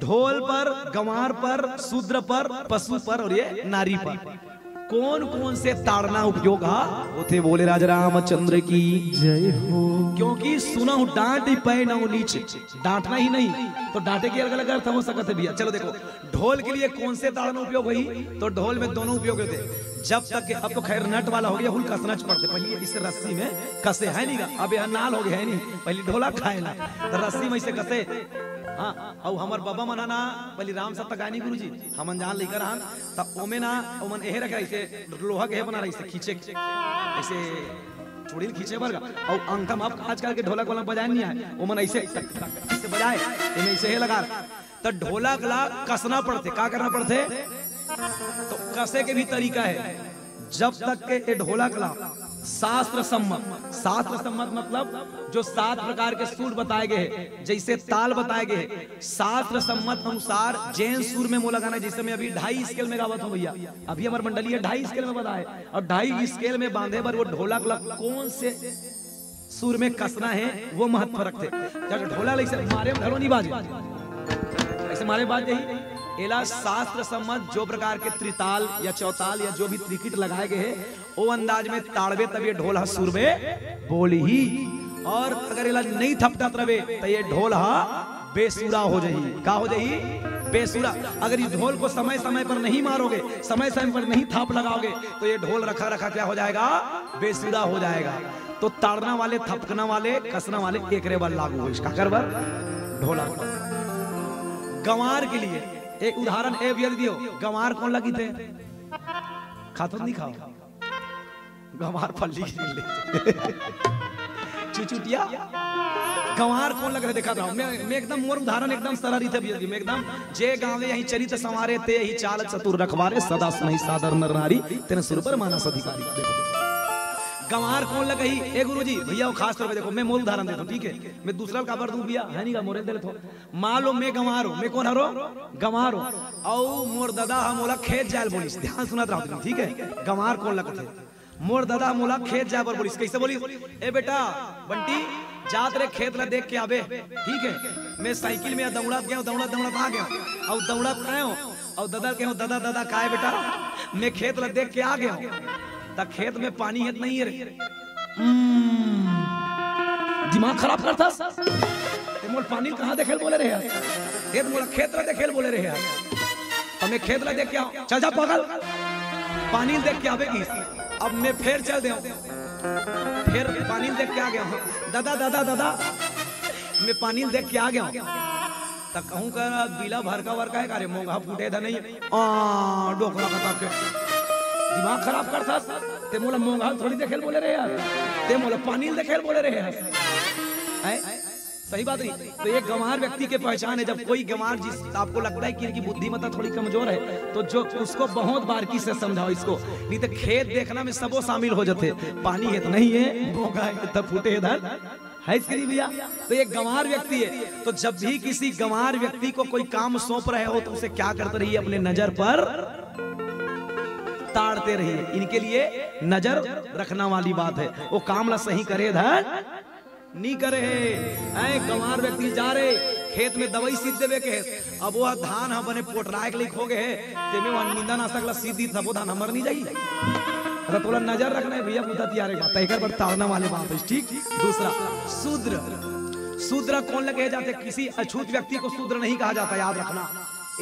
ढोल पर, गंवार पर, शूद्र पर, पशु पर और ये नारी पर कौन-कौन से ताड़ना उपयोग हा होथे? बोले राजा रामचंद्र की जय हो। क्योंकि सुनहु डांट पै नव नीच, डांटना ही नहीं, तो डांटे के अलग-अलग अर्थ हो सकत है भैया। चलो देखो, ढोल के लिए कौन से ताड़ना उपयोग होही? तो ढोल में दोनों उपयोग होथे। जब तक के, अब तो खैर नट वाला हो गया, हुल कसना च पड़थे। पहले इसे रस्सी में कसे है नहीं गा, अब यहाँ नाल हो गया है नहीं, पहले ढोला खाए ना, तो रस्सी में इसे कसे। हाँ, अउ हमर बाबा मन ह ना, पहले राम सत्ता गाय नहीं गुरुजी, हमन जान लेकर हन, त ओमे ना, ओमन एहे रखे, इसे लोहा के हे बना रही, इसे खींचे, इसे चूड़ी ल खींचे बर गा। अउ अंगठा में अब आजकल के ढोलक वाला बजाए नहीं आए, ओमन ऐसे टक, टक, ऐसे बजाए, एमे ऐसे हे लगा। त ढोलक ला कसना पड़थे। का करना पड़थे? तो कसे के भी तरीका है। जब तक के ए ढोलक ला शास्त्र सम्मत, शास्त्र सम्मत मतलब जो सात प्रकार के सुर बताए गए हैं, जैसे ताल बताए गए हैं, शास्त्र सम्मत अनुसार जैन सुर में मोला गाना, जैसे मैं अभी ढाई स्केल में गावत हूँ भैया, अभी हमार मंडली है ढाई स्केल में बजाए, और ढाई स्केल में बांधे बर वो ढोलक ला कौन से सुर में कसना है, वो महत्व रखथे। जब ढोला ल ऐसे मारे में घलो नहीं बाजे, ऐसे मारे बाज जाही। एला शास्त्र सम्मत जो प्रकार के त्रिताल या चौताल या जो भी त्रिकिट लगाए गए हैं, वो अंदाज में ताड़बे तब ये ढोल हा सुर में बोलही। और अगर एला नहीं थपटत रहे तो ये ढोल हा बेसुरा हो जाही। का हो जाही? बेसुरा। अगर इस ढोल को समय समय पर नहीं मारोगे, समय समय पर नहीं थाप लगाओगे, तो ये ढोल रखा रखा क्या हो जाएगा? बेसुरा हो जाएगा। तो ताड़ना वाले, थपकना वाले, कसना वाले एकरे बर लागू होइस। काकर बर? ढोला। गंवार के लिए एक उदाहरण ए भैया दियो। गंवार कौन लगी थे? खाथो नहीं खाओ? गंवार फल्ली के लिए। चुचुटिया। गंवार कौन लग रहे देखा था? मैं, मैं एकदम मोर उदाहरण एकदम सरल रहिथे भैया जी। मैं एकदम जे गाँव यही चरित संवारे ते यही चाल चतुर रखवारे सदा सुनहि सादर नर नारी तेने सुर पर मानस अधिकारी। देखो, देखो। गंवार कौन लग गई? ए गुरुजी, भैया वो खास तौर पे देखो, मैं मोर उदाहरण देता हूँ, ठीक है? मैं दूसरा काबर दूं भैया, है नहीं का मोरे दे लेथो। मान लो मैं गंवार हूँ, मैं कौन हरो? गंवार हूँ। अउ मोर दादा हा मोला खेत जायल बोलिस, ध्यान सुनत रहो तुम, ठीक है? गंवार कौन लगथे? मोर दादा मोला खेत जाय बर बोलिस। कैसे बोलिस? "ए बेटा बंटी, जात रे खेत ला देख के आबे।" ठीक है, मैं साइकिल में दौड़त गया, दौड़त दौड़त आ गया, अउ दौड़त आयो, अउ दादा के, "दादा, दादा, काय बेटा, मैं खेत ला देख के आ गया, त खेत में पानी है त नहीं है रे?" हम्म, दिमाग खराब करथस। ते मोला पानी कहाँ देखे ल बोले रहे हस? ते मोला खेत ला देखे ल बोले रहे हस। अब मैं खेत ला देख के आऊँ। चल जा पागल। पानी ल देख के आबे किस। अब मैं फेर चल दे हूँ। फेर पानी ल देख के आ गया हूँ। दादा, दादा, दादा, मैं पानी ल देख के आ गया हूँ। त कहूँ का बीला भरका वरका है का रे, मोंगहा फूटे था नहीं। आ, डोकरा का ताके। दिमाग खराब करथस। ते मोला मोंगहा ल थोड़ी देखे ल बोले रहे हस। ते मोला पानी ल देखे ल बोले रहे हस। हैं? सही बात नहीं। तो ये गंवार व्यक्ति के पहचान है। जब कोई गंवार, जिस आपको लगता है कि इनकी बुद्धिमत्ता थोड़ी कमजोर है, तो जो उसको बहुत बारीकी से समझाओ इसको, नहीं तो खेत देखना में सबो शामिल हो जाते। पानी है तो नहीं है, बोगा है तो फूटे इधर, है इसके लिए भैया। तो ये गंवार व्यक्ति है, तो जब भी किसी गंवार व्यक्ति को कोई काम सौंप रहे हो, तो उसे क्या करते रहिए? अपने नजर पर ताड़ते रहिए। इनके लिए नजर रखना वाली बात है। वो काम ला सही करे धन नी करे हे। ऐ गंवार व्यक्ति जा रे, खेत में दवाई सींच देवे के हे। अब वो धान ह बने पोटराए के लइक हो गए हे, तेमे वह निंदा नाशक ला सींच दी, तब वो धान हमर नहीं जाई। अरे तोला नजर रखना है भैया, बुता तियारे का, तैकर पर ताड़ना वाले बात है, ठीक। दूसरा, शूद्र। शूद्र कौन लगे जाते? किसी अछूत व्यक्ति को शूद्र नहीं कहा जाता, याद रखना।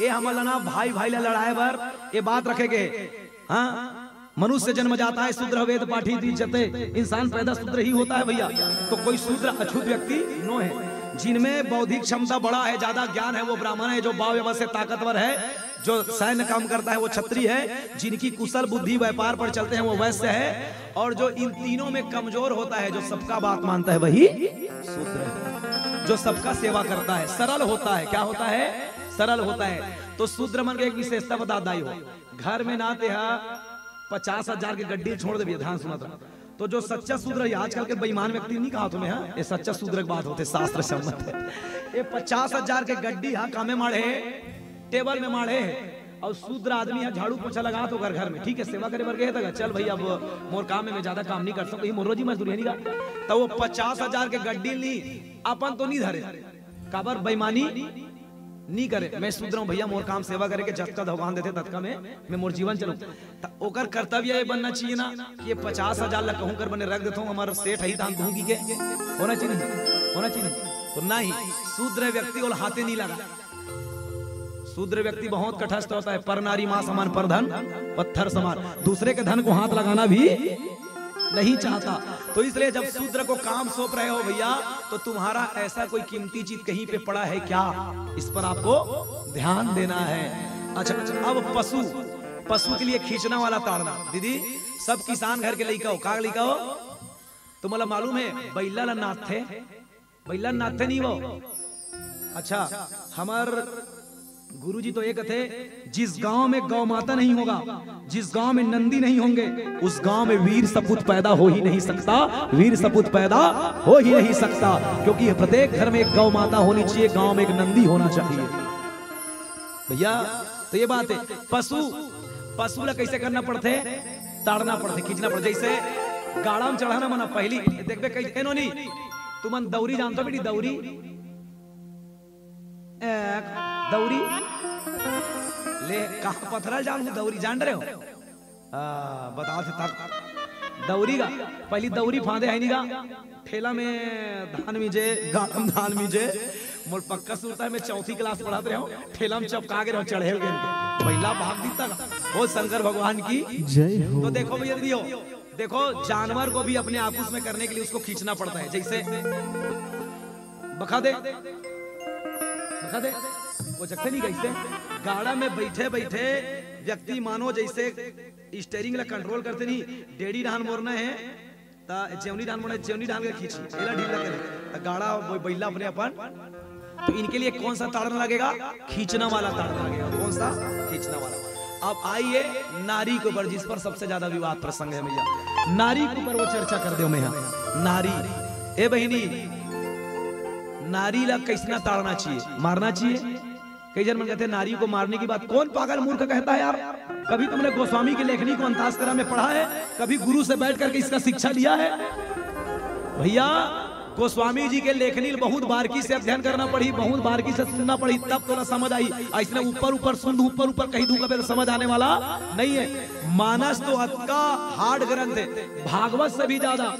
ये हमन ला ना भाई भाई ला लड़ाए बर ये बात रखे गए। हाँ, मनुष्य जन्म जाता है शूद्र, वेद पाठी द्विज जते। इंसान पैदा शूद्र ही होता है भैया। तो कोई शूद्र अछूत व्यक्ति नो है। जिनमें बौद्धिक क्षमता बड़ा है, ज्यादा ज्ञान है, वो ब्राह्मण है। जो बाह्य बल से ताकतवर है, जो सैन्य काम करता है, वो क्षत्रिय है। जिनकी कुशल बुद्धि व्यापार पर चलते हैं, वो वैश्य है। और जो इन तीनों में कमजोर होता है, जो सबका बात मानता है, वही शूद्र है। जो सबका सेवा करता है, सरल होता है। क्या होता है? सरल होता है। तो शूद्र मन के एक विशेषता बता दाई हो, घर में ना तेहा पचास हजार के गड्डी छोड़ देबे, ध्यान सुनत रह। तो जो सच्चा शूद्र है, आजकल के बेईमान व्यक्ति नहीं कहा तुम्हें, हाँ? ये सच्चा शूद्र की बात होते, शास्त्र सम्मत है। ये पचास हजार के गड्डी हा कामे माढ़े, टेबल में माढ़े है, और शूद्र आदमी है, झाड़ू पोछा लगा तो घर, घर में, ठीक है, सेवा करे बर गए था, चल भाई, अब मोर काम में मैं ज्यादा काम नहीं कर सकता, ये मोर रोजी मजदूरी है नहीं का। तो वो पचास हजार के गड्डी ली, अपन तो नहीं धरे, काबर? बेईमानी नी करे। मैं शूद्र हूँ भैया, मोर काम सेवा करे के, जतका भगवान देथे ततका में मैं मोर जीवन चलूँ। त ओकर कर्तव्य ये बनना चाहिए ना कि ये पचास हजार ला कहूँ कर बने रख देता हूँ, हमारा सेठ ही दान दूंगी के। होना चाहिए नहीं? होना चाहिए नहीं? तो नहीं, शूद्र व्यक्ति ओला हाथे नहीं लगा। शूद्र व्यक्ति बहुत कठस्थ होता है, पर नारी माँ समान, पर धन पत्थर समान। दूसरे के धन को हाथ लगाना भी नहीं चाहता। तो इसलिए जब शूद्र को काम सौंप रहे हो भैया, तो तुम्हारा ऐसा कोई कीमती चीज कहीं पे पड़ा है क्या, इस पर आपको ध्यान देना है। अच्छा, अच्छा, अब पशु, पशु के लिए खींचना वाला ताड़ना। दीदी, सब किसान घर के लइका हो, का लइका हो? तुम्हारा मालूम है, बैला ला नाथथे, बैला नाथथे नहीं वो। अच्छा, हमर गुरुजी तो ये कहते, जिस गांव में गौ माता नहीं होगा, जिस गांव में नंदी नहीं होंगे, उस गांव में वीर सपूत पैदा हो ही नहीं सकता। वीर सपूत पैदा हो ही नहीं सकता, क्योंकि प्रत्येक घर में एक गौ माता होनी चाहिए, गांव में एक नंदी होना चाहिए। भैया, तो ये बात है। पशु, पशु ला कैसे करना पड़थे? ताड़ना पड़थे, खींचना पड़थे। जैसे गाड़ा में चढ़ाना मना, पहली देखबे कई, ए नोनी, तुमन दौरी जानथो बेटी, दौरी? ए, दौरी? ले, कहाँ पथरा ल जानहूँ, दौरी जान रहे हो? आ, बता दे तक। दौरी का, पहली दौरी फांदे है नहीं का? ठेला में धान मिजे, गाड़ा में धान मिजे। मोर पक्का सुरता है, मैं चौथी क्लास पढ़त रहे हूँ, ठेला में चपका के रहो, चढ़ेल गए। बैला भाग दी तक। ओ शंकर भगवान की जय हो। तो देखो भैया, दीदी हो, देखो, जानवर को भी अपने आकुश में करने के लिए उसको खींचना पड़ता है। जैसे बखा दे, बखा दे, वो जगते नहीं गई से। गाड़ा में बैठे बैठे व्यक्ति मानो जैसे स्टीयरिंग ला कंट्रोल करते नहीं, डेढ़ी डहान मोड़ना है, ता जेवनी डहान मोड़ना है, जेवनी डहान के खींची, एला ढीला करे, ता गाड़ा वो बैला अपने अपन। तो इनके लिए कौन सा ताड़ना लगेगा? खींचना वाला ताड़ना लगेगा। कौन सा? खींचना वाला। अब आइए नारी के ऊपर, जिस पर सबसे ज्यादा विवाद प्रसंग है भैया, नारी के ऊपर वो चर्चा कर दे मैं यहाँ। नारी, ए बहिनी, नारी ला कैसना ताड़ना चाहिए? मारना चाहिए? कई जन मन कहते हैं, नारी को मारने की बात। कौन पागल मूर्ख कहता है यार? कभी तुमने गोस्वामी की लेखनी को अंतास्करा में पढ़ा है? कभी गुरु से बैठ करके इसका शिक्षा लिया है? भैया, गोस्वामी जी के लेखनी ल बहुत बारकी से अध्ययन करना पड़ी, बहुत बारकी से सुनना पड़ी, तब तोला समझ आई। ऐसने ऊपर ऊपर सुन, ऊपर ऊपर कही दूंगा, तो समझ आने वाला नहीं है। मानस तो अतका हार्ड ग्रंथ है, भागवत से भी ज्यादा,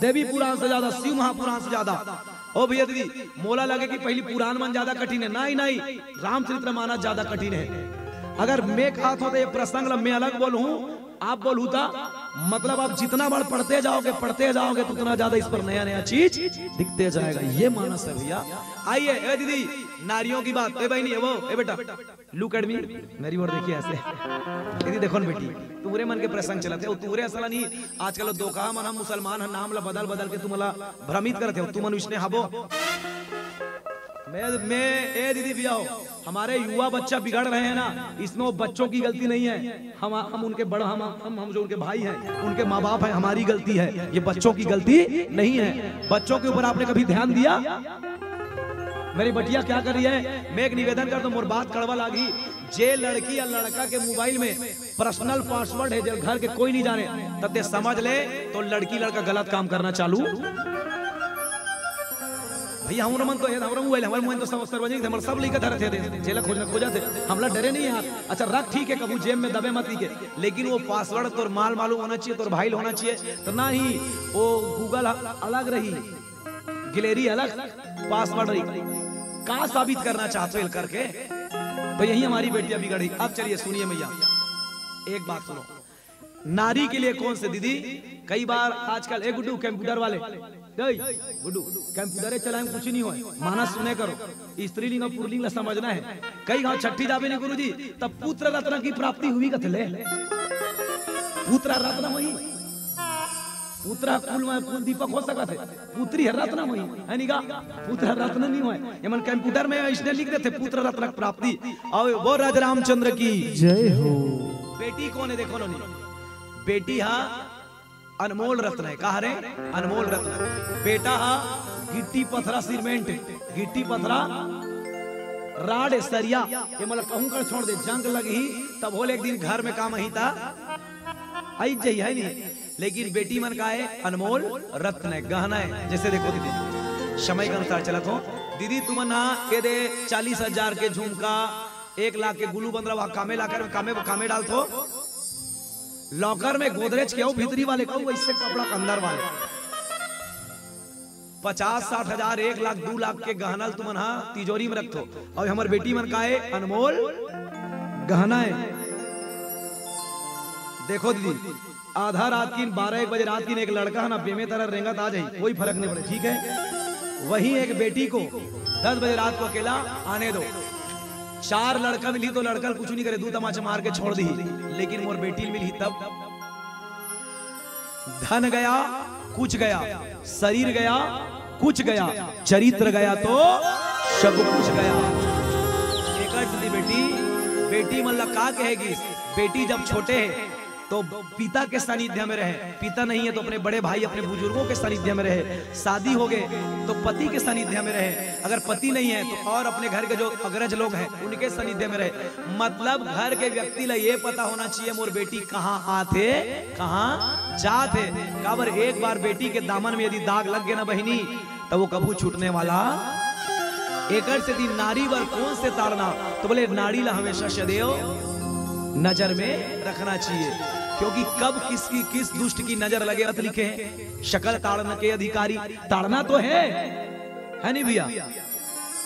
देवी पुराण से ज्यादा, शिव महापुराण से ज्यादा। ओ भैया दीदी, मोला लगे कि पहली पुराण मन ज्यादा कठिन है, नहीं, नहीं, रामचरित मानस ज्यादा कठिन है। अगर मैं कहत हों तो ये प्रसंग ला मैं अलग बोलूं, आप बोलहू ता, मतलब आप जितना बार पढ़ते जाओगे, पढ़ते जाओगे, तो उतना ज्यादा इस पर नया नया चीज दिखते जाएगा। ये मानस है भैया। आइए, ए दीदी, नारियों की बात, ए बहनी, ए वो, ए बेटा, लुक एट मी, मेरी ओर देखिए ऐसे। यदि देखो न बेटी, तुमरे मन के प्रसंग चलत हे, अउ तुमरे असल नहीं, आजकल धोखा मन ह मुसलमान ह नाम ला बदल बदल के तुमला भ्रमित करत हे, तुमन विष्णे हबो। मैं मैं ए दीदी भैया हो, हमारे युवा बच्चा बिगड़ रहे हैं ना, इसमें वो बच्चों की गलती नहीं है। हम हम उनके बड़ हम हम हम जो उनके भाई हैं, उनके माँ बाप हैं, हमारी गलती है, ये बच्चों की गलती नहीं है। बच्चों के ऊपर आपने कभी ध्यान दिया? मेरी बटिया क्या कर रही है? मैं एक निवेदन कर दो, मोर बात कड़वा लागी। जे लड़की या लड़का के मोबाइल में पर्सनल पासवर्ड है, जे घर के कोई नहीं जाने, तब ते समझ ले तो लड़की लड़का गलत काम करना चालू। भैया, हमर मन तो हे, हमर मोबाइल, हमर मोबाइल तो सब सार्वजनिक हे, हमर सब लइका धरत हे, जेला खोजना खोजत हे, हमला डरे नहीं यार। अच्छा रख, ठीक है, कभू जेब में दबे मत के, लेकिन वो पासवर्ड तोर माल मालूम होना चाहिए, तोर भाई होना चाहिए, तो ना ही वो गूगल अलग रही, गैलरी अलग, पासवर्ड रही। का साबित करना चाहत हो एल करके? तो यही हमारी बेटियां बिगड़ रही। अब चलिए सुनिए मैया, एक बात सुनो, नारी के लिए कौन से दीदी, कई बार आजकल, ए गुड्डू, कंप्यूटर वाले, ए गुड्डू, कंप्यूटर चलाए में कुछ नहीं होय, मानस सुने करो, स्त्रीलिंग और पुरलिंग ला समझना है। कई गांव छठी जाबे नहीं गुरुजी, तब पुत्र रत्न की प्राप्ति हुई कथले। पुत्र रत्न वही, पुत्र कुल में कुल दीपक हो सकत है, पुत्री है रत्न वही, है नी का? पुत्र रत्न नहीं होय। एमन कंप्यूटर में इसने लिख देते पुत्र रत्न प्राप्ति। और वो राजा रामचंद्र की जय हो। बेटी कौन है, देखो नी, बेटी हा अनमोल रत्न है। कहा रे? अनमोल रत्न। बेटा हा गिट्टी पथरा सीमेंट, गिट्टी पथरा राड सरिया, ये मतलब कहूं कर छोड़ दे, जंग लगही तब होले एक दिन घर में काम ही ता आई जाई, है नी? लेकिन बेटी मन का है अनमोल रत्न है, गहना है। जैसे देखो दीदी, समय के अनुसार चलत हो दीदी, तुमन हा ये दे चालीस हजार के झुमका, एक लाख के गुलू बंदरा, वहां कामे लाकर कामे कामे डालत हो, लॉकर में गोदरेज के हो भीतरी वाले को, वैसे कपड़ा के अंदर वाले पचास साठ हजार, एक लाख, दू लाख के गहना ल तुमन हा तिजोरी में रखथो, और हमर बेटी मन का है अनमोल गहना है। देखो दीदी, आधा रात की बारह एक बजे रात की एक लड़का है ना, बेमे तरह रेंगत आ जाए, कोई फर्क नहीं पड़े, ठीक है। वहीं एक बेटी को दस बजे रात को अकेला आने दो, चार लड़का मिली तो लड़का कुछ नहीं करे, दू तमाचा मार के छोड़ दी, लेकिन मोर बेटी मिली तब धन गया, कुछ गया, शरीर गया, कुछ गया, चरित्र गया तो सब कुछ गया। एकर सेती बेटी, बेटी मन ला का कहेगी? बेटी जब छोटे है तो पिता के सानिध्य में रहे, पिता नहीं है तो अपने बड़े भाई, अपने बुजुर्गों के सानिध्य में रहे, शादी हो गए तो पति के सानिध्य में रहे, अगर पति नहीं है तो और अपने घर के जो अग्रज लोग हैं उनके सानिध्य में रहे। मतलब घर के व्यक्ति ला ये पता होना चाहिए मोर बेटी कहाँ आथे, कहाँ जाथे। काबर एक बार बेटी के दामन में यदि दाग लग गए ना बहिनी, तो वो कभू छूटने वाला। एकर सेती नारी बर कौन से ताड़ना, तो बोले नारी ला हमेशा सदैव नजर में रखना चाहिए, क्योंकि कब किसकी किस दुष्ट की नजर लगे, अत लिखे हैं, शकल ताड़न के अधिकारी। ताड़ना तो है, है नहीं भैया?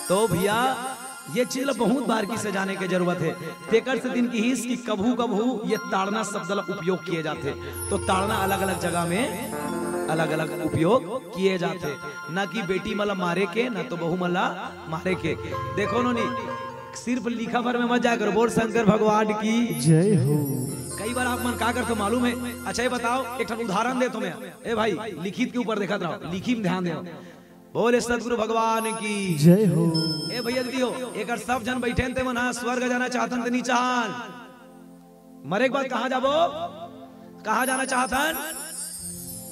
तो भैया, ये चीज ला बहुत बार की सजाने के जरूरत है। तेकर सेती कहिस कि कभू कभू ये ताड़ना शब्द ला उपयोग किए जाथे। तो ताड़ना अलग अलग जगह में अलग अलग उपयोग किए जाथे, ना कि बेटी मन ला मारे के, ना तो बहू मन ला मारे के। देखो नो नी, सिर्फ लिखा भर में मत जाया करो। बोल शंकर भगवान की जय हो। कई बार आप मन का करते हो मालूम है? अच्छा ये बताओ, एक ठन उदाहरण देथों मैं। ए भाई, लिखित के ऊपर देखत रहो, लिखी में ध्यान दो। बोले सतगुरु भगवान की जय हो। ए भैया दीदी हो, एकर सब झन बैठे हे, ते मन हा स्वर्ग जाना चाहत हन ते नहीं चाहन? मरे के बाद कहाँ जाबो? कहाँ जाना चाहत हन?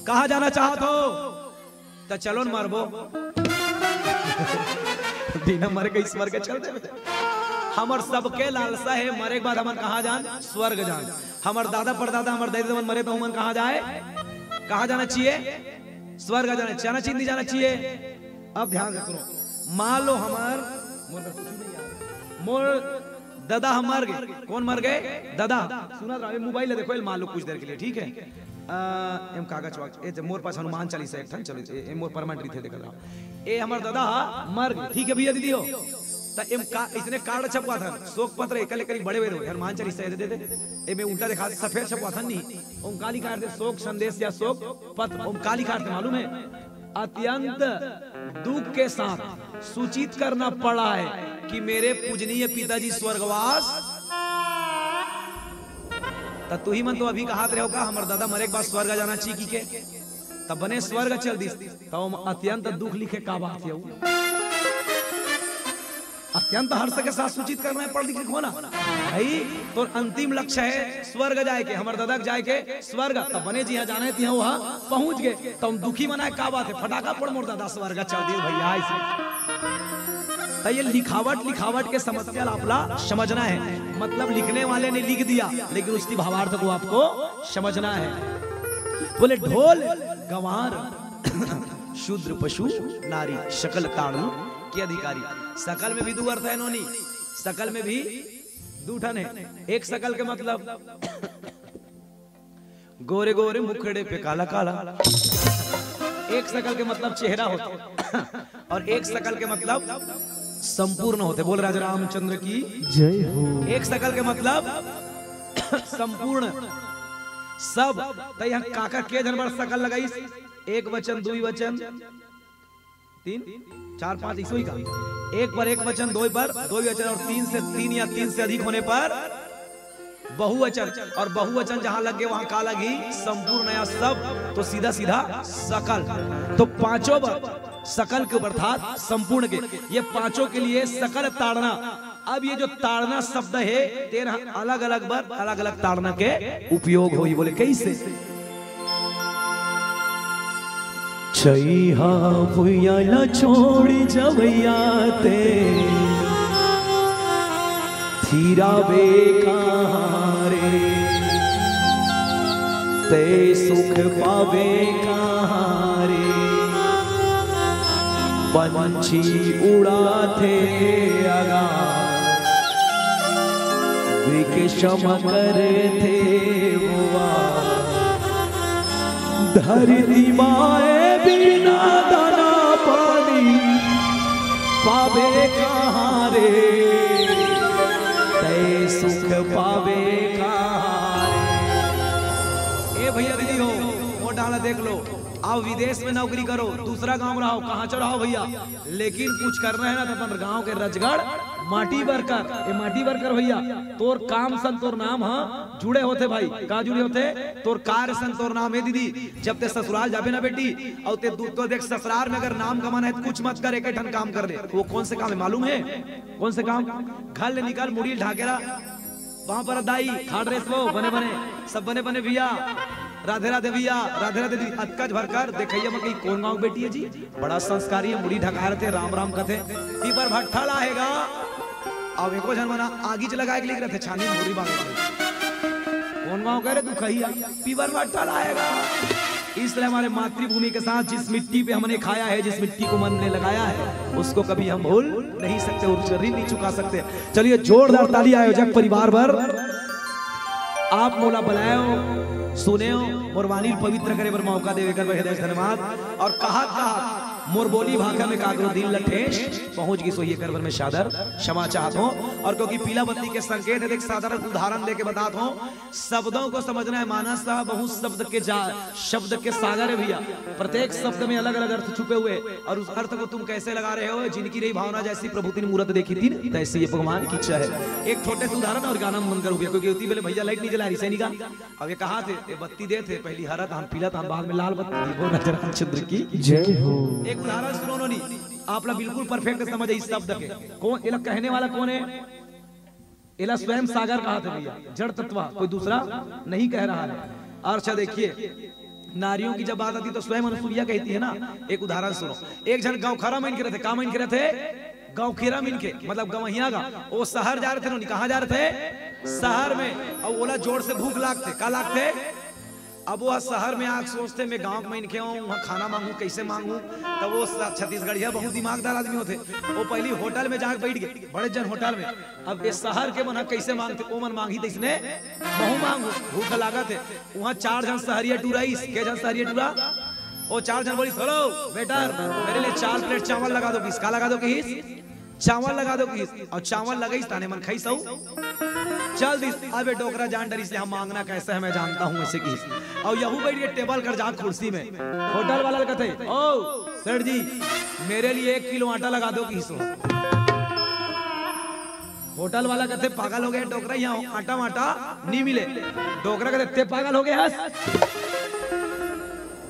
कहाँ जाना चाहत हो? त चलो न मरबो। बिना मरे के स्वर्ग चल देबे। हमर सबके लालसा हे, मरे के बाद हमन कहाँ जान? स्वर्ग जान। हमर दादा परदादा, हमर दाई ददा मन मरे त हमन कहाँ जाए? कहाँ जाना चाहिए? स्वर्ग जाना, जाना चाहिए, नहीं जाना चाहिए? अब ध्यान से सुनो, मान लो हमर, मोर, मोर ददा हम मर गए। कौन मर गए? ददा। सुनत रहो, ये मोबाइल ला देखो, ये मान लो कुछ देर के लिए, ठीक है? आ, एम कागज वागज, ए, जब मोर पास हनुमान चालीसा एक ठन, चलो, ए, ए, मोर परमानेंट रहिथे, देखत रहो। ए, हमर ददा हा मर गए, ठीक है भैया, दीदी हो? त एम का, इसने कार्ड छपवाथन, शोक पत्र, एकल, एकल बड़े बड़े, हनुमान चालीसा दे दे, ए, मैं उल्टा देखा, सफेद छपवाथन नहीं, ओम काली कार्ड दे, शोक संदेश या शोक पत्र, ओम काली कार्ड दे, मालूम है? अत्यंत दुख के साथ सूचित करना पड़ा है कि मेरे पूजनीय पिताजी स्वर्गवास, त तुही मन तो अभी कहत रहे हो का, हमर दादा मरे के बाद स्वर्ग जाना चाहिए कि के? तब बने स्वर्ग चल दिस, त ओम अत्यंत दुख लिखे का बात हे? अत्यंत हर्ष के साथ सूचित करना है, पढ़ लिख लिखो ना भाई। तो अंतिम लक्ष्य है स्वर्ग जाए के, हमर दादा के जाए के स्वर्ग। तब बने जी हाँ जाने तिहा वहां पहुंच गए, तो हम दुखी मनाए का बात है? फटाका पड़ मोर दादा स्वर्ग चल दिए भैया। ऐसे तो ये लिखावट, लिखावट के समस्या ला आपला समझना है। मतलब लिखने वाले ने लिख दिया, लेकिन उसकी भावार्थ को आपको समझना है। बोले ढोल गंवार शूद्र पशु नारी, सकल ताड़न के अधिकारी। सकल में भी दू अर्थ है नोनी, सकल में भी दू ठन है। एक सकल के मतलब गोरे गोरे मुखड़े पे काला काला, एक सकल के मतलब चेहरा होता, और एक सकल के मतलब संपूर्ण होते। बोल राजा रामचंद्र की जय हो। एक सकल के मतलब संपूर्ण सब। त यहाँ काका के झन बर सकल लगाइस? एक वचन, दुई वचन, तीन, चार, पांच, इसो ही का। एक पर एक वचन, दो पर दो वचन, और तीन से, तीन या तीन से अधिक होने पर बहुवचन, और बहुवचन जहां लग गए वहां का लगी? संपूर्ण या सब। तो सीधा सीधा सकल। तो पांचों बर सकल के अर्थात संपूर्ण के, ये पांचों के लिए सकल ताड़ना। अब ये जो ताड़ना शब्द है, तेरह अलग अलग बर अलग अलग ताड़ना के उपयोग होई। बोले कैसे? चैहा भुइया ला छोड़ी जवैया ते, थीराबे कहाँ रे? ते सुख पाबे कहाँ रे? पंछी उड़ाथे आकाश, विकसम करथे भुवा। धरती माए बिना दाना पानी पाबे कहाँ रे? तै सुख पाबे कहाँ रे? ए भैया दीदी हो, मोर डाला देख लो, आओ विदेश में नौकरी करो, दूसरा गांव रहो, कहाँ चो रहो भैया, लेकिन कुछ करना है ना तो अपन गांव के रजगढ़ माटी बर कर। ए माटी बर कर भैया, तोर काम सन तोर नाम ह जुड़े होथे भाई। का जुड़े होथे? तोर कार्य सन तोर नाम हे दीदी। जब ते ससुराल जाबे ना बेटी, अउ ते दू-, तो देख ससुराल में अगर नाम गमन है तो कुछ मत कर, एक ठन काम कर ले। वो कौन से काम है मालूम है? कौन से काम? घर ले निकल, मुड़ी ढाकेरा, वहां पर दाई खाड़ रेस वो बने बने, सब बने बने भैया, राधे राधे भैया, राधे राधे दीदी। अतकच भर कर देखैया मन कही कौन गांव बेटी है जी, बड़ा संस्कारी है, मुड़ी ढकाए रथे, राम राम कथे, पीपर भट्ठा लाहेगा। अब एको झन मना आगीच लगाए के लिख रहे थे, छानी मुड़ी बांध के। कौन गांव कह रहे तू कहिया, पीपर भट्ठा लाहेगा। इसलिए हमारे मातृभूमि के साथ जिस मिट्टी पे हमने खाया है, जिस मिट्टी को मन ने लगाया है, उसको कभी हम भूल नहीं सकते और ऋण नहीं चुका सकते। चलिए जोरदार ताली आयोजक परिवार बर। आप मोला बलायो, सुनेयो, मोर वाणी पवित्र करे बर मौका देवे कर हृदय से धन्यवाद। और कहा कहा मोर बोली भाखा में काकरो दिल ल ठेस पहुंच गई, सो ये कर बर में सादर क्षमा चाहत हूँ। और क्योंकि पीला बत्ती के संकेत है, एक साधारण उदाहरण देके बतात हूँ। शब्दों को समझना है, मानस ह बहुत शब्द के जा, शब्द के सागर है भैया। प्रत्येक शब्द में अलग अलग अर्थ छुपे हुए हैं, और उस अर्थ को तुम कैसे लगा रहे हो? जिनकी नहीं भावना जैसी प्रभु तिन मूरत देखी तिन तैसी, ये भगवान की इच्छा है। एक छोटे से उदाहरण और गाना मन करूँ भैया, क्योंकि उतनी पहले भैया लाइट नहीं जला रही सैनिका। अब ये कहा थे, ये बत्ती दे थे, पहली हरा तहन पीला तहन बाद में लाल बत्ती दी। बोल राजा रामचंद्र की जय हो। एक उदाहरण सुनो नोनी, आप ला बिल्कुल परफेक्ट समझ आई इस शब्द के। कौन एला कहने वाला कौन है? एला स्वयं सागर कहा थे भैया, जड़ तत्व, कोई दूसरा नहीं कह रहा है। और अच्छा देखिए, नारियों की जब बात आती तो स्वयं अनुसुईया कहती है ना। एक उदाहरण सुनो, एक झन गौखरा मान के रथे, का मान के रथे? गौखरा मान के, मतलब गवहिया गा। वो शहर जा रहे थे नोनी, कहाँ जा रहे थे? शहर में। और ओला जोर से भूख लागते, का लागते? अब वो शहर में आके सोचते, मैं गांव के मनखे हूँ, वहाँ खाना मांगू, कैसे मांगू? तब वो स-, छत्तीसगढ़िया बहुत दिमागदार आदमी होते, वो पहली होटल में जाके बैठ गए, बड़े जन होटल में। अब ये शहर के मन ह कैसे मांगते, ओ मन मांगी तैसने महू मांगू, भूख लागत है। वहाँ चार झन शहरिया टूरा आइस, के झन शहरिया टूरा? ओ चार झन बोलिस, "हेलो वेटर, मेरे लिए चार प्लेट चावल लगा दो।" किहिस, का लगा दो किहिस? चावल लगा दो किहिस। और चावल लगाइस ताने मन खाइस अउ चल दिस। अबे डोकरा जान डरिस, यहाँ मांगना कैसे है मैं जानता हूँ, ऐसे किहिस। और यहू बैठ के टेबल कर जा कुर्सी में, होटल वाला ल कथे, "ओ सेठ जी, मेरे लिए एक किलो आटा लगा दो" किहिस। होटल वाला कथे, "पागल हो गए डोकरा, यहाँ आटा वाटा नहीं मिले।" डोकरा कथे, "ते पागल हो गए हस?"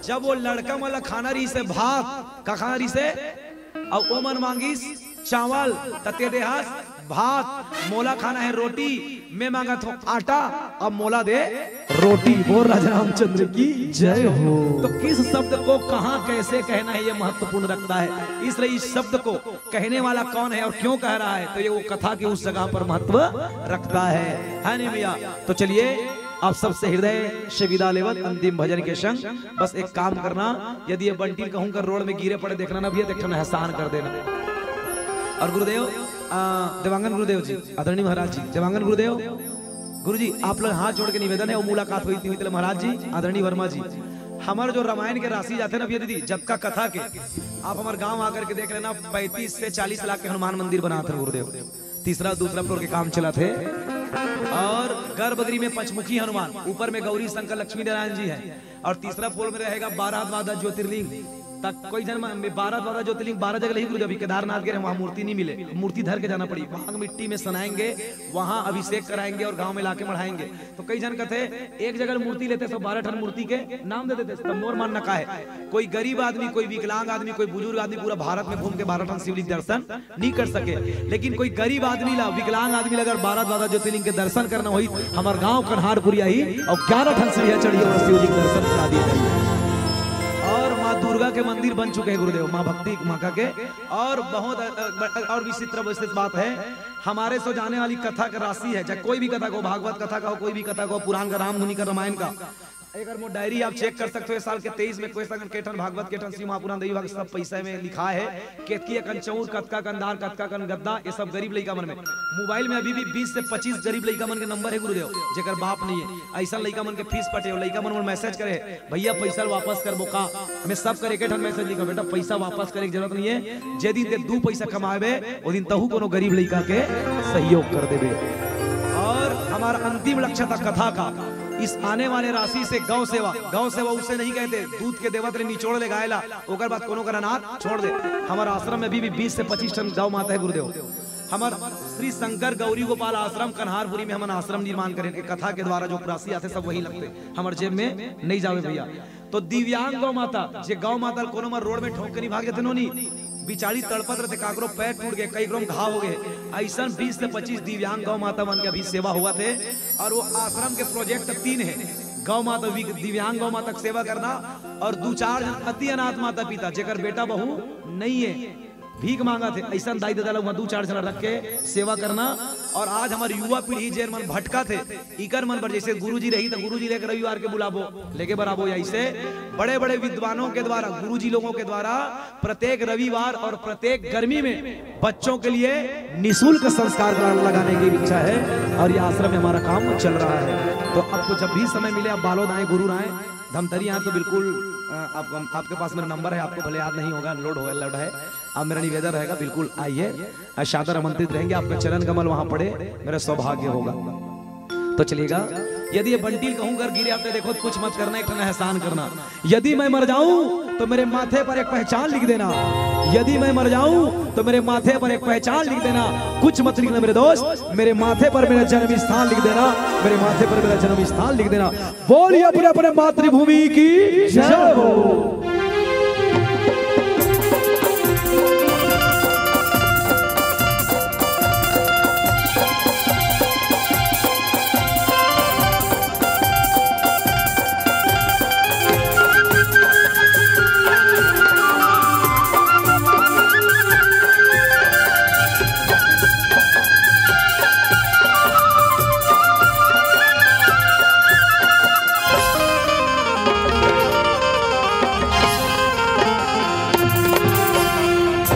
जब वो लड़का मन ला खाना रहिस हे भात, का खाना रहिस हे? अउ ओमन मांगिस चावल, त ते दे हस भात। मोला खाना हे रोटी, मैं मांगत हूँ आटा, अब मोला दे रोटी। बोल राजा रामचंद्र की जय हो। तो किस शब्द को कहाँ कैसे कहना है, ये महत्वपूर्ण रखता है। इसलिए इस शब्द को कहने वाला कौन है और क्यों कह रहा है, तो ये वो कथा के उस जगह पर महत्व रखता है, है नहीं भैया? तो चलिए, आप सबसे हृदय से विदा लेवत अंतिम भजन के संग बस एक काम करना, यदि ये बंटी कहूँ कर रोड में गिरे पड़े, देखना ना भैया, तो एक ठन एहसान कर देना। और गुरुदेव, आ, देवांगन गुरुदेव जी, आदरणीय महाराज जी, देवांगन गुरुदेव, गुरु जी, आप लोग हाथ जोड़ के निवेदन है, वो मुलाकात हुई थी, हुई थी, महाराज जी, आदरणीय वर्मा जी, हमारा जो रामायण के राशि जाते ना भैया दीदी, जतका कथा के, आप हमारे गांव आकर के देख लेना, पैंतीस से चालीस लाख के हनुमान मंदिर बनात हे गुरुदेव। तीसरा, दूसरा फ्लोर के काम चला थे। और गर्भगृह में पंचमुखी हनुमान, ऊपर में गौरी शंकर लक्ष्मी नारायण जी हैं, और तीसरा फ्लोर में रहेगा बारह द्वादश ज्योतिर्लिंग। तक कोई जन में बारह द्वादश ज्योतिर्लिंग बारह जगह नहीं गुरुदेव, अभी केदारनाथ गए हैं, वहाँ मूर्ति नहीं मिले, मूर्ति धर के जाना पड़ी। वहाँ मिट्टी में सनाएंगे, वहाँ अभिषेक कराएंगे और गांव में लाके मढ़ाएंगे। तो कई जन कहते हैं, एक जगह मूर्ति लेते, सब बारह ठन मूर्ति के नाम दे देते, तो मोर मानना का है, कोई गरीब आदमी, कोई विकलांग आदमी, कोई बुजुर्ग आदमी पूरा भारत में घूम के बारह ठन शिवलिंग दर्शन नहीं कर सके, लेकिन कोई गरीब आदमी ला, विकलांग आदमी ला अगर बारह द्वादश ज्योतिर्लिंग के दर्शन करना होई, हमार गांव कन्हारपुरी आई और ग्यारह ठन सीढ़िया चढ़िए और शिव जी के दर्शन करा दिए जाइए। और माँ दुर्गा के मंदिर बन चुके हैं गुरुदेव, माँ भक्ति माँ का के। और बहुत अ, अ, और विचित्र विचित्र बात है, हमारे सो जाने वाली कथा का राशि है, चाहे कोई भी कथा को, भागवत कथा का हो, कोई भी कथा को, पुराण का, राम मुनि का, रामायण का, अगर मोर डायरी आप चेक कर सकते हो, इस साल के तेईस में कोई संगन के ठन भागवत, के ठन शिव महापुराण, देवी भागवत, सब पैसा में लिखा है। केतकी अकन चौर, कतका कन दार, कतका कन गद्दा, ये सब गरीब लइका मन में। मोबाइल में अभी भी बीस से पच्चीस गरीब लइका मन के नंबर है गुरुदेव, जेकर बाप नहीं है। ऐसा लइका मन के फीस पटे हो, लइका मन मन मैसेज करे, "भैया पैसा वापस करबो का?" मैं सब कर एक ठन मैसेज लिखा, "बेटा पैसा वापस करे के जरूरत नहीं है, जे दिन ते दू पैसा कमावे, वो दिन तहू कोनो गरीब लइका के सहयोग कर देबे।" और हमारा अंतिम लक्ष्य था कथा का, इस आने वाले राशि से गौ सेवा, गौ सेवा उसे नहीं कहते, दूध के देवत ले निचोड़ ले गाय ला, ओकर बाद कोनो कर अनाथ छोड़ दे। हमारा आश्रम में अभी भी बीस से पच्चीस ठन गौ माता है गुरुदेव। हमार श्री शंकर गौरी गोपाल आश्रम कन्हारपुरी में हमन आश्रम निर्माण करें, एक कथा के द्वारा जो राशि आते सब वही लगते, हमार जेब में नहीं जावे भैया। तो दिव्यांग गौ माता, जे गौ माता ल कोनो मन रोड में ठोक के नहीं भाग जाते नोनी, बिचारी तड़पत रहते, काकरो पैर टूट गए, कई करो घाव हो गए, ऐसा बीस से पच्चीस दिव्यांग गौ माता मन के अभी सेवा हुआ थे। और वो आश्रम के प्रोजेक्ट तीन है, गौ माता, वि-, दिव्यांग गौ माता के सेवा करना, और दू चार जन अति अनाथ माता पिता जेकर बेटा बहू नहीं है, भीख मांगा थे, ऐसा दाई ददा लोग वहाँ दू चार जन रख के सेवा करना। और आज हमारी युवा पीढ़ी जेन मन भटका थे, इकर मन पर जैसे गुरुजी रही तो गुरुजी लेकर रविवार के बुलाबो, लेके बराबो। ऐसे बड़े बड़े विद्वानों के द्वारा, गुरुजी लोगों के द्वारा प्रत्येक रविवार और प्रत्येक गर्मी में बच्चों के लिए निशुल्क संस्कार ग्रहण लगाने की इच्छा है और ये आश्रम में हमारा काम चल रहा है। तो आपको जब भी समय मिले आप बालोद आए, गुरूर आए, धमतरी आए तो बिल्कुल, अ, आप, आपके पास मेरा नंबर है, आपको भले याद नहीं होगा, लोड होगा, लोड है, आप मेरा निवेदन रहेगा, बिल्कुल आइए। अ, सादर आमंत्रित रहेंगे, आपका चरण कमल वहां पड़े, मेरा सौभाग्य होगा। तो चलिएगा, यदि ये बंटी कहूँ घर गिरे, आपने देखो, कुछ मत करना, एक ठन एहसान करना। यदि मैं मर जाऊं तो मेरे माथे पर एक पहचान लिख देना। यदि मैं मर जाऊं तो मेरे माथे पर एक पहचान लिख देना। कुछ मत लिखना मेरे दोस्त, मेरे माथे पर मेरा जन्म स्थान लिख देना, मेरे माथे पर मेरा जन्म स्थान लिख देना। बोलिए अपने अपने मातृभूमि की जय हो।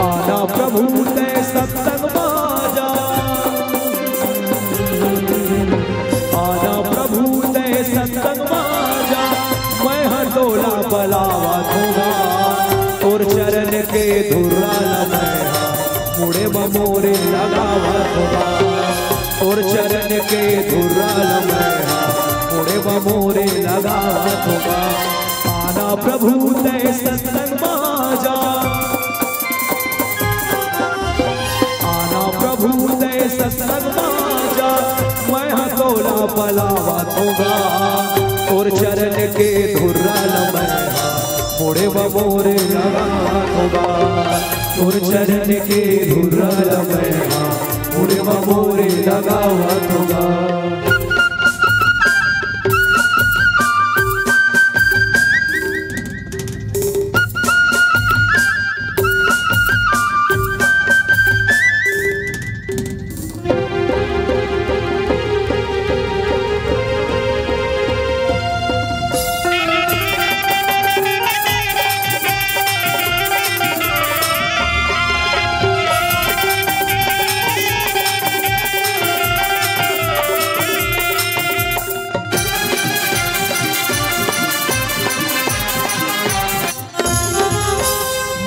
आना प्रभु तै सत्संग मा जा। आना प्रभु तै सत्संग मा जा। मैं हर तोला बलावत होगा, तोर चरण के धुर्रा ला मैं हा मुड़े म मोरे लगावत होगा। तोर चरण के धुर्रा ला मैं हा मुड़े म मोरे लगावत होगा। आना प्रभु तै सत्संग मा जा। आना प्रभु तै सत्संग मा बलावत होगा, तोर चरण के धुर्रा ल मैं हा, मुड़े ब मोरे लगावत होगा, तोर चरण के धुर्रा ल मैं हा, मुड़े ब मोरे लगावत होगा।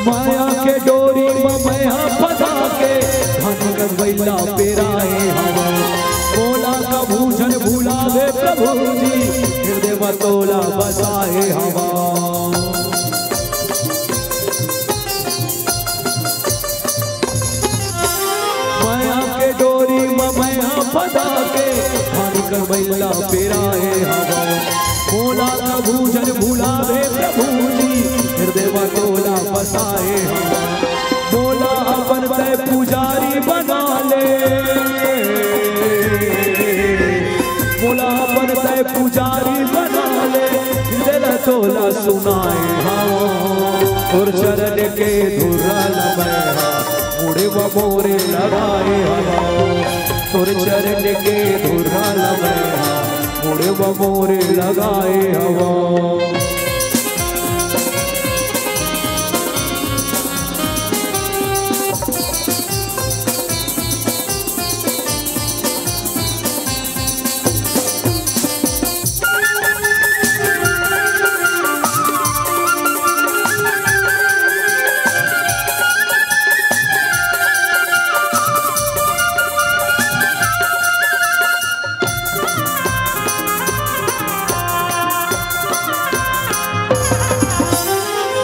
माया के डोरी म मैं हा फंसा के, धन गंगैला पेराए हवा। मोला कभू झन भुलावे प्रभु जी, हृदय म तोला बसाए हवा। माया के डोरी म मैं हा फंसा के, धन गंगैला पेराए हवा। मोला कभू झन भुलावे प्रभु जी, हृदय म तोला बसाए हवा। मोला अपन तै पुजारी बना ले, मोला अपन तै पुजारी बना ले, हृदय ल तोला सुनाए हवा। तोर चरण के धुर्रा ल मैं हा, मुड़े ब मोरे लगाए हवा। तोर चरण के धुर्रा ल मैं हा, मुड़े ब मोरे लगाए हवा।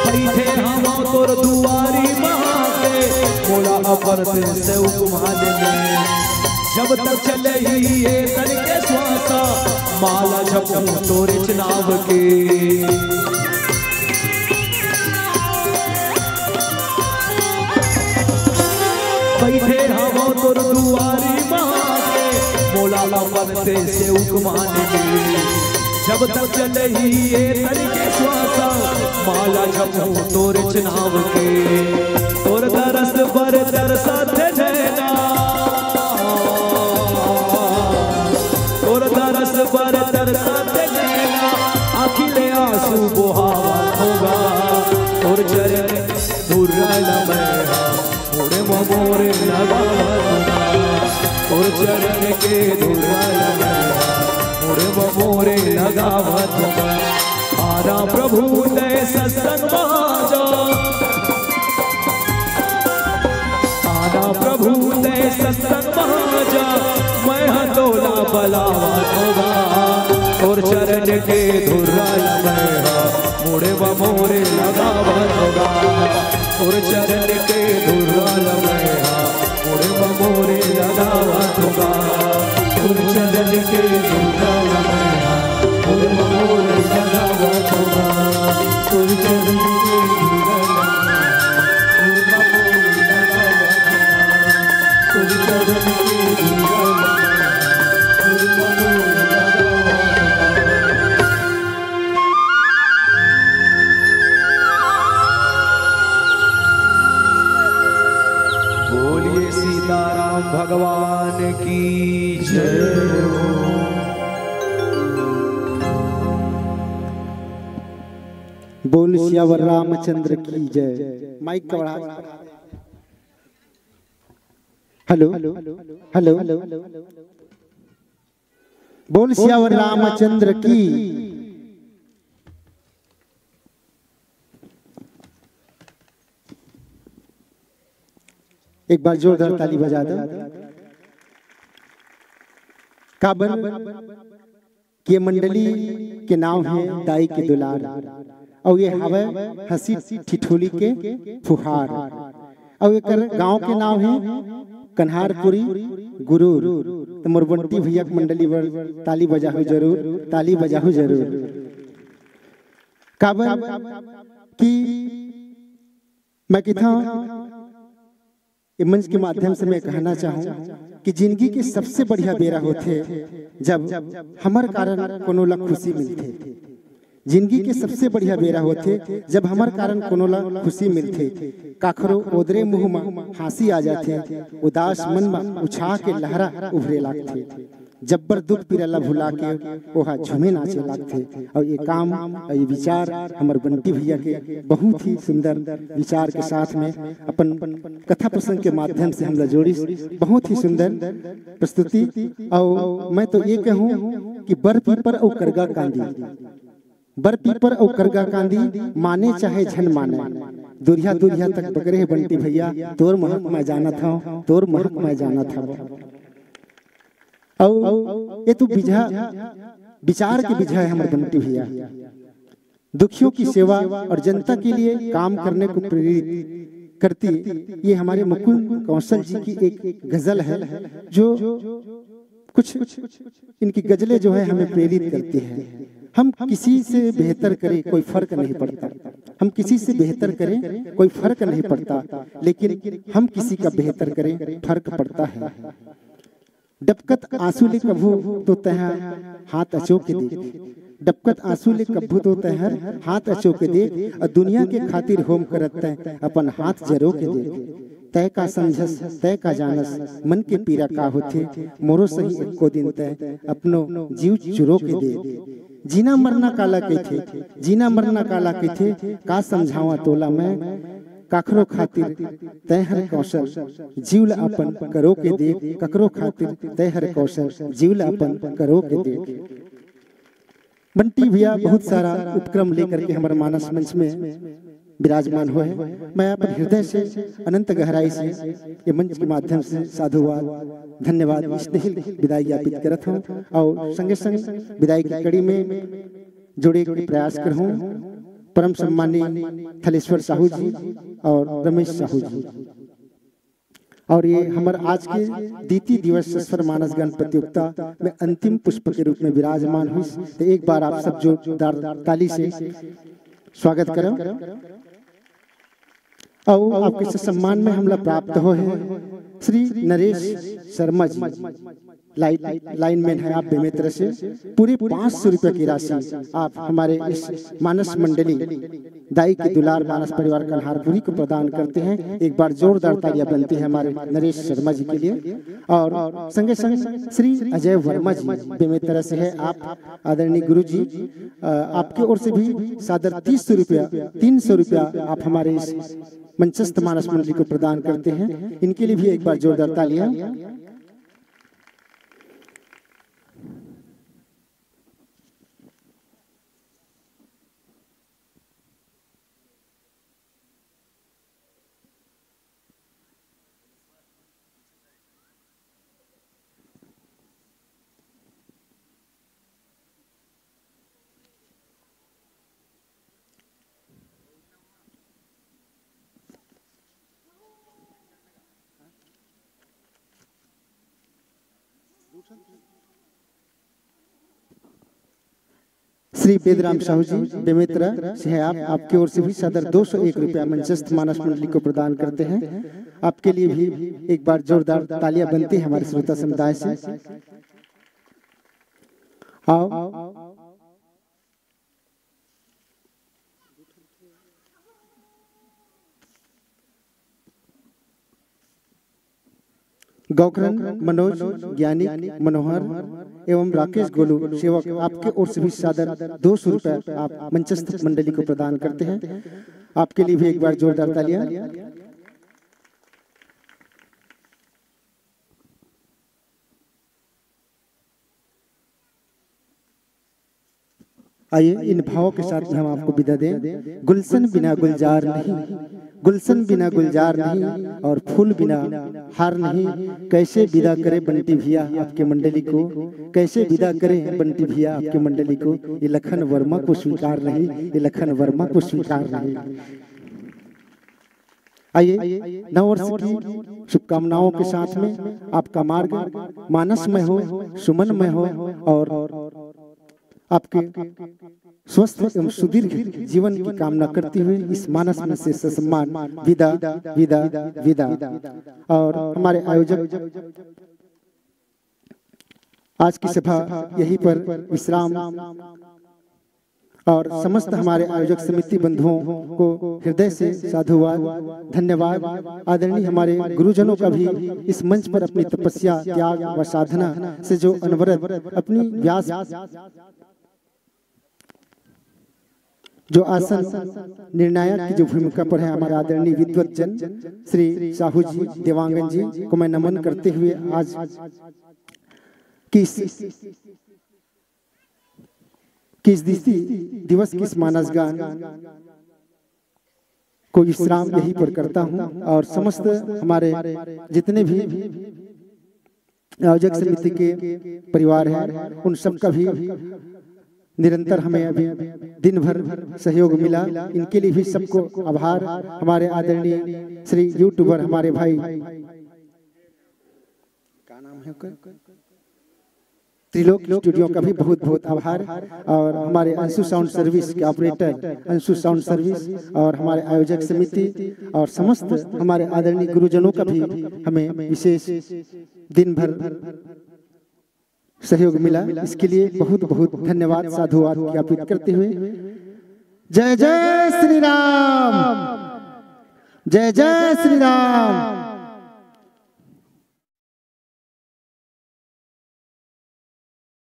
बइठे हवं तोर दुआरी म आके, मोला अपन तें सेवक मान ले। जब तक चलही ये तन के श्वासा, माला जपहूं तोरेच नाव के। बइठे हवं तोर दुआरी म आके, मोला अपन तें सेवक मान ले। जब तक चलही ये तन के श्वासा, माला जपहूं तोरेच नाव के। तोर दरस बर तरसत नैना, तोर दरस बर तरसत नैना, आँखी ले आंसू बोहावत होगा। तोर चरण धुर्रा ल मैं हा, मुड़े ब मोरे लगावत होगा। तोर चरण के धुर्रा ल मैं हा, मुड़े ब मोरे लगावत होगा। आना प्रभु तै सत्संग म आजा, आना प्रभु तै सत्संग म आजा, मैं हा तोला बलावत होगा। तोर चरण के धुर्रा ल मैं हा, मुड़े ब मोरे लगावत होगा। तोर चरण के धुर्रा ल मैं हा, मुड़े ब मोरे लगावत होगा। तोर चरण के धुर्रा ल मैं हा, मुड़े ब मोरे लगावत होगा। तोर चरण के धुर्रा ल मैं हा, मुड़े ब मोरे लगावत होगा। तोर चरण के धुर्रा ल मैं हा, मुड़े ब मोरे लगावत होगा। बोलिए सीताराम भगवान की जय हो। बोल सियावर रामचंद्र की जय। माइक का बढ़ा। Hello, hello. बोल सियावर रामचंद्र की। एक बार जोरदार ताली बजा दो। काबर कि ये मंडली के नाम हे दाई के दुलार, अउ ये हवय हंसी ठिठोली के फुहार, अउ एकर गांव के नाम हे कन्हारपुरी। गुरूर। तो मोर बंटी भैया के मंडली बर ताली बजाहू जरूर, ताली बजाहू जरूर। काबर कि मैं किथा ये मंच के माध्यम से मैं कहना चाहूँ कि जिंदगी के सबसे बढ़िया बेरा होथे जब हमर कारण कोनो ला खुशी मिलथे। जिंदगी के सबसे बढ़िया बेरा होथे जब हमर कारण कोनो ला खुशी मिलथे। काखरो ओदरे मुंह म हाँसी आ जाथे, उदास मन म उछाह के लहरा उभरे लागथे। जब्बर दुख पीरा ला भुला के ओहा झूमे नाचे लागथे। अउ ये काम अउ ये विचार हमर बंटी भैया के बहुत ही सुंदर विचार के साथ में अपन कथा प्रसंग के माध्यम से हमला जोड़िस। बहुत ही सुंदर प्रस्तुति। अउ मैं तो ये कहूँ कि बर पीपर अउ करगा कांदी, बर पीपर अउ करगा कांदी, माने चाहे झन माने, दुरिहा दुरिहा तक बगरे हे बंटी भैया, तोर महक मैं जानत हव, तोर महक मैं जानत हव। अउ ये तो बिजहा, विचार के बिजहा है हमर बंटी भैया। दुखियों की सेवा और जनता के लिए काम करने को प्रेरित करती, ये हमारे मुकुंद कौशल जी की एक गजल है, जो कुछ इनकी गजलें जो है हमें प्रेरित करती है। हम किसी से बेहतर करें, कोई फर्क नहीं पड़ता। हम किसी से बेहतर करें, कोई फर्क नहीं पड़ता, लेकिन हम किसी का बेहतर करें, फर्क पड़ता है। डबकत आंसू ले कभू तो तैं हाथ अचो के देख, डबकत आंसू ले कभू तो तैं हाथ अचो के देख, अउ दुनिया के खातिर होम करत तैं अपन हाथ जरो के देख। तैं का समझस, तैं का जानस, मन के पीरा का होथे, मोरो सही एको दिन तैं अपनो जीव चुरो के देख। जीना मरना काला कहिथे, जीना मरना काला कहिथे, का समझावां तोला मैं, काखरो खातिर तैं हर कौशल, जीव ल अपन करो के देख, काखरो खातिर तैं हर कौशल, जीव ल अपन करो के देख। बंटी भैया बहुत सारा उपक्रम लेकर के हमर मानस मंच में विराजमान होय हे। मैं अपन हृदय से अनंत गहराई से ये मंच के माध्यम से साधुवाद, धन्यवाद, स्नेहिल विदाई ज्ञापित करत हूँ। अउ संगे संग विदाई की कड़ी में जोड़े के प्रयास करहूँ परम सम्मानी थलेश्वर साहू जी अउ रमेश साहू जी। अउ ये हमर आज के द्वितीय दिवस सस्वर मानस गान प्रतियोगिता में अंतिम पुष्प के रूप में विराजमान होइस। तो एक बार आप सब जोरदार ताली से स्वागत करें। अउ आपके सम्मान में हमला प्राप्त होय हे श्री नरेश शर्मा जी, लाइन, लाइनमैन है आप बेमेतरा से, पूरे पाँच सौ रुपया की राशि आप हमारे इस मानस मंडली दाई के दुलार मानस परिवार कन्हारपुरी को प्रदान करते हैं। एक बार जोरदार तालियां बनती है हमारे नरेश शर्मा जी के लिए। अउ संगे संग श्री अजय वर्मा जी बेमेतरा से है आप, आदरणीय गुरु जी, अ, आपके ओर से भी सादर तीस सौ रुपया, तीन सौ रुपया आप हमारे इस मंचस्थ मानस मंडली को प्रदान करते हैं। इनके लिए भी एक बार जोरदार तालियां। श्री बेदराम साहू जी बेमेतरा से है आप, आपके ओर से भी सादर दो सौ एक रुपया मंचस्थ मानस मंडली को प्रदान करते हैं। आपके लिए भी एक बार जोरदार तालियां बनती है हमारे श्रोता समुदाय से। आओ। गौकरण मनोज, ज्ञानिक मनोहर एवं राकेश गोलू सेवक, आपके ओर से भी सादर दो सौ रुपये आप मंचस्थ मंडली को प्रदान करते हैं। आपके लिए भी एक बार जोरदार तालियां। आइए, इन भावों के साथ में हम आपको विदा दें। गुलशन बिना गुलजार नहीं, गुलशन बिना गुलजार नहीं, और फूल बिना हार नहीं। कैसे विदा करे बंटी भैया आपके मंडली को, कैसे विदा करे बंटी भैया आपके मंडली को। ये लखन वर्मा को स्वीकार नहीं, ये लखन वर्मा को स्वीकार नहीं। आइए, नववर्ष की शुभकामनाओं के साथ में आपका मार्ग मानसमय हो, सुमनमय हो और आपके स्वस्थ एवं सुदीर्घ जीवन की कामना करते हुए इस मानसमय से ससम्मान विदा, विदा, विदा। और हमारे आयोजक आज की सभा यहीं पर विश्राम और समस्त हमारे आयोजक समिति बंधुओं को हृदय से साधुवाद, धन्यवाद। आदरणीय हमारे गुरुजनों का भी इस मंच पर अपनी तपस्या, त्याग व साधना से जो अनवरत अपनी व्यास जो आसन निर्णायक की जो भूमिका पर है हमारे आदरणीय विद्वत जन श्री साहू जी, देवांगन जी को मैं नमन करते हुए आज की इस, की इस दिस-, दिवस की इस मानस गान को विश्राम यहीं पर करता हूँ और समस्त हमारे जितने भी आयोजक समिति के परिवार हैं, उन सबका भी निरंतर हमें अभी दिन भर सहयोग मिला, इनके लिए भी सबको आभार। हमारे आदरणीय श्री यूट्यूबर हमारे भाई, क्या नाम है उनका, त्रिलोक स्टूडियो का भी बहुत बहुत आभार। और हमारे अंशु साउंड सर्विस के ऑपरेटर अंशु साउंड सर्विस और हमारे आयोजक समिति और समस्त हमारे आदरणीय गुरुजनों का भी हमें विशेष दिन भर सहयोग मिला, इसके लिए बहुत बहुत धन्यवाद, साधुवाद ज्ञापित करते हुए जय जय श्री राम, जय जय श्री राम।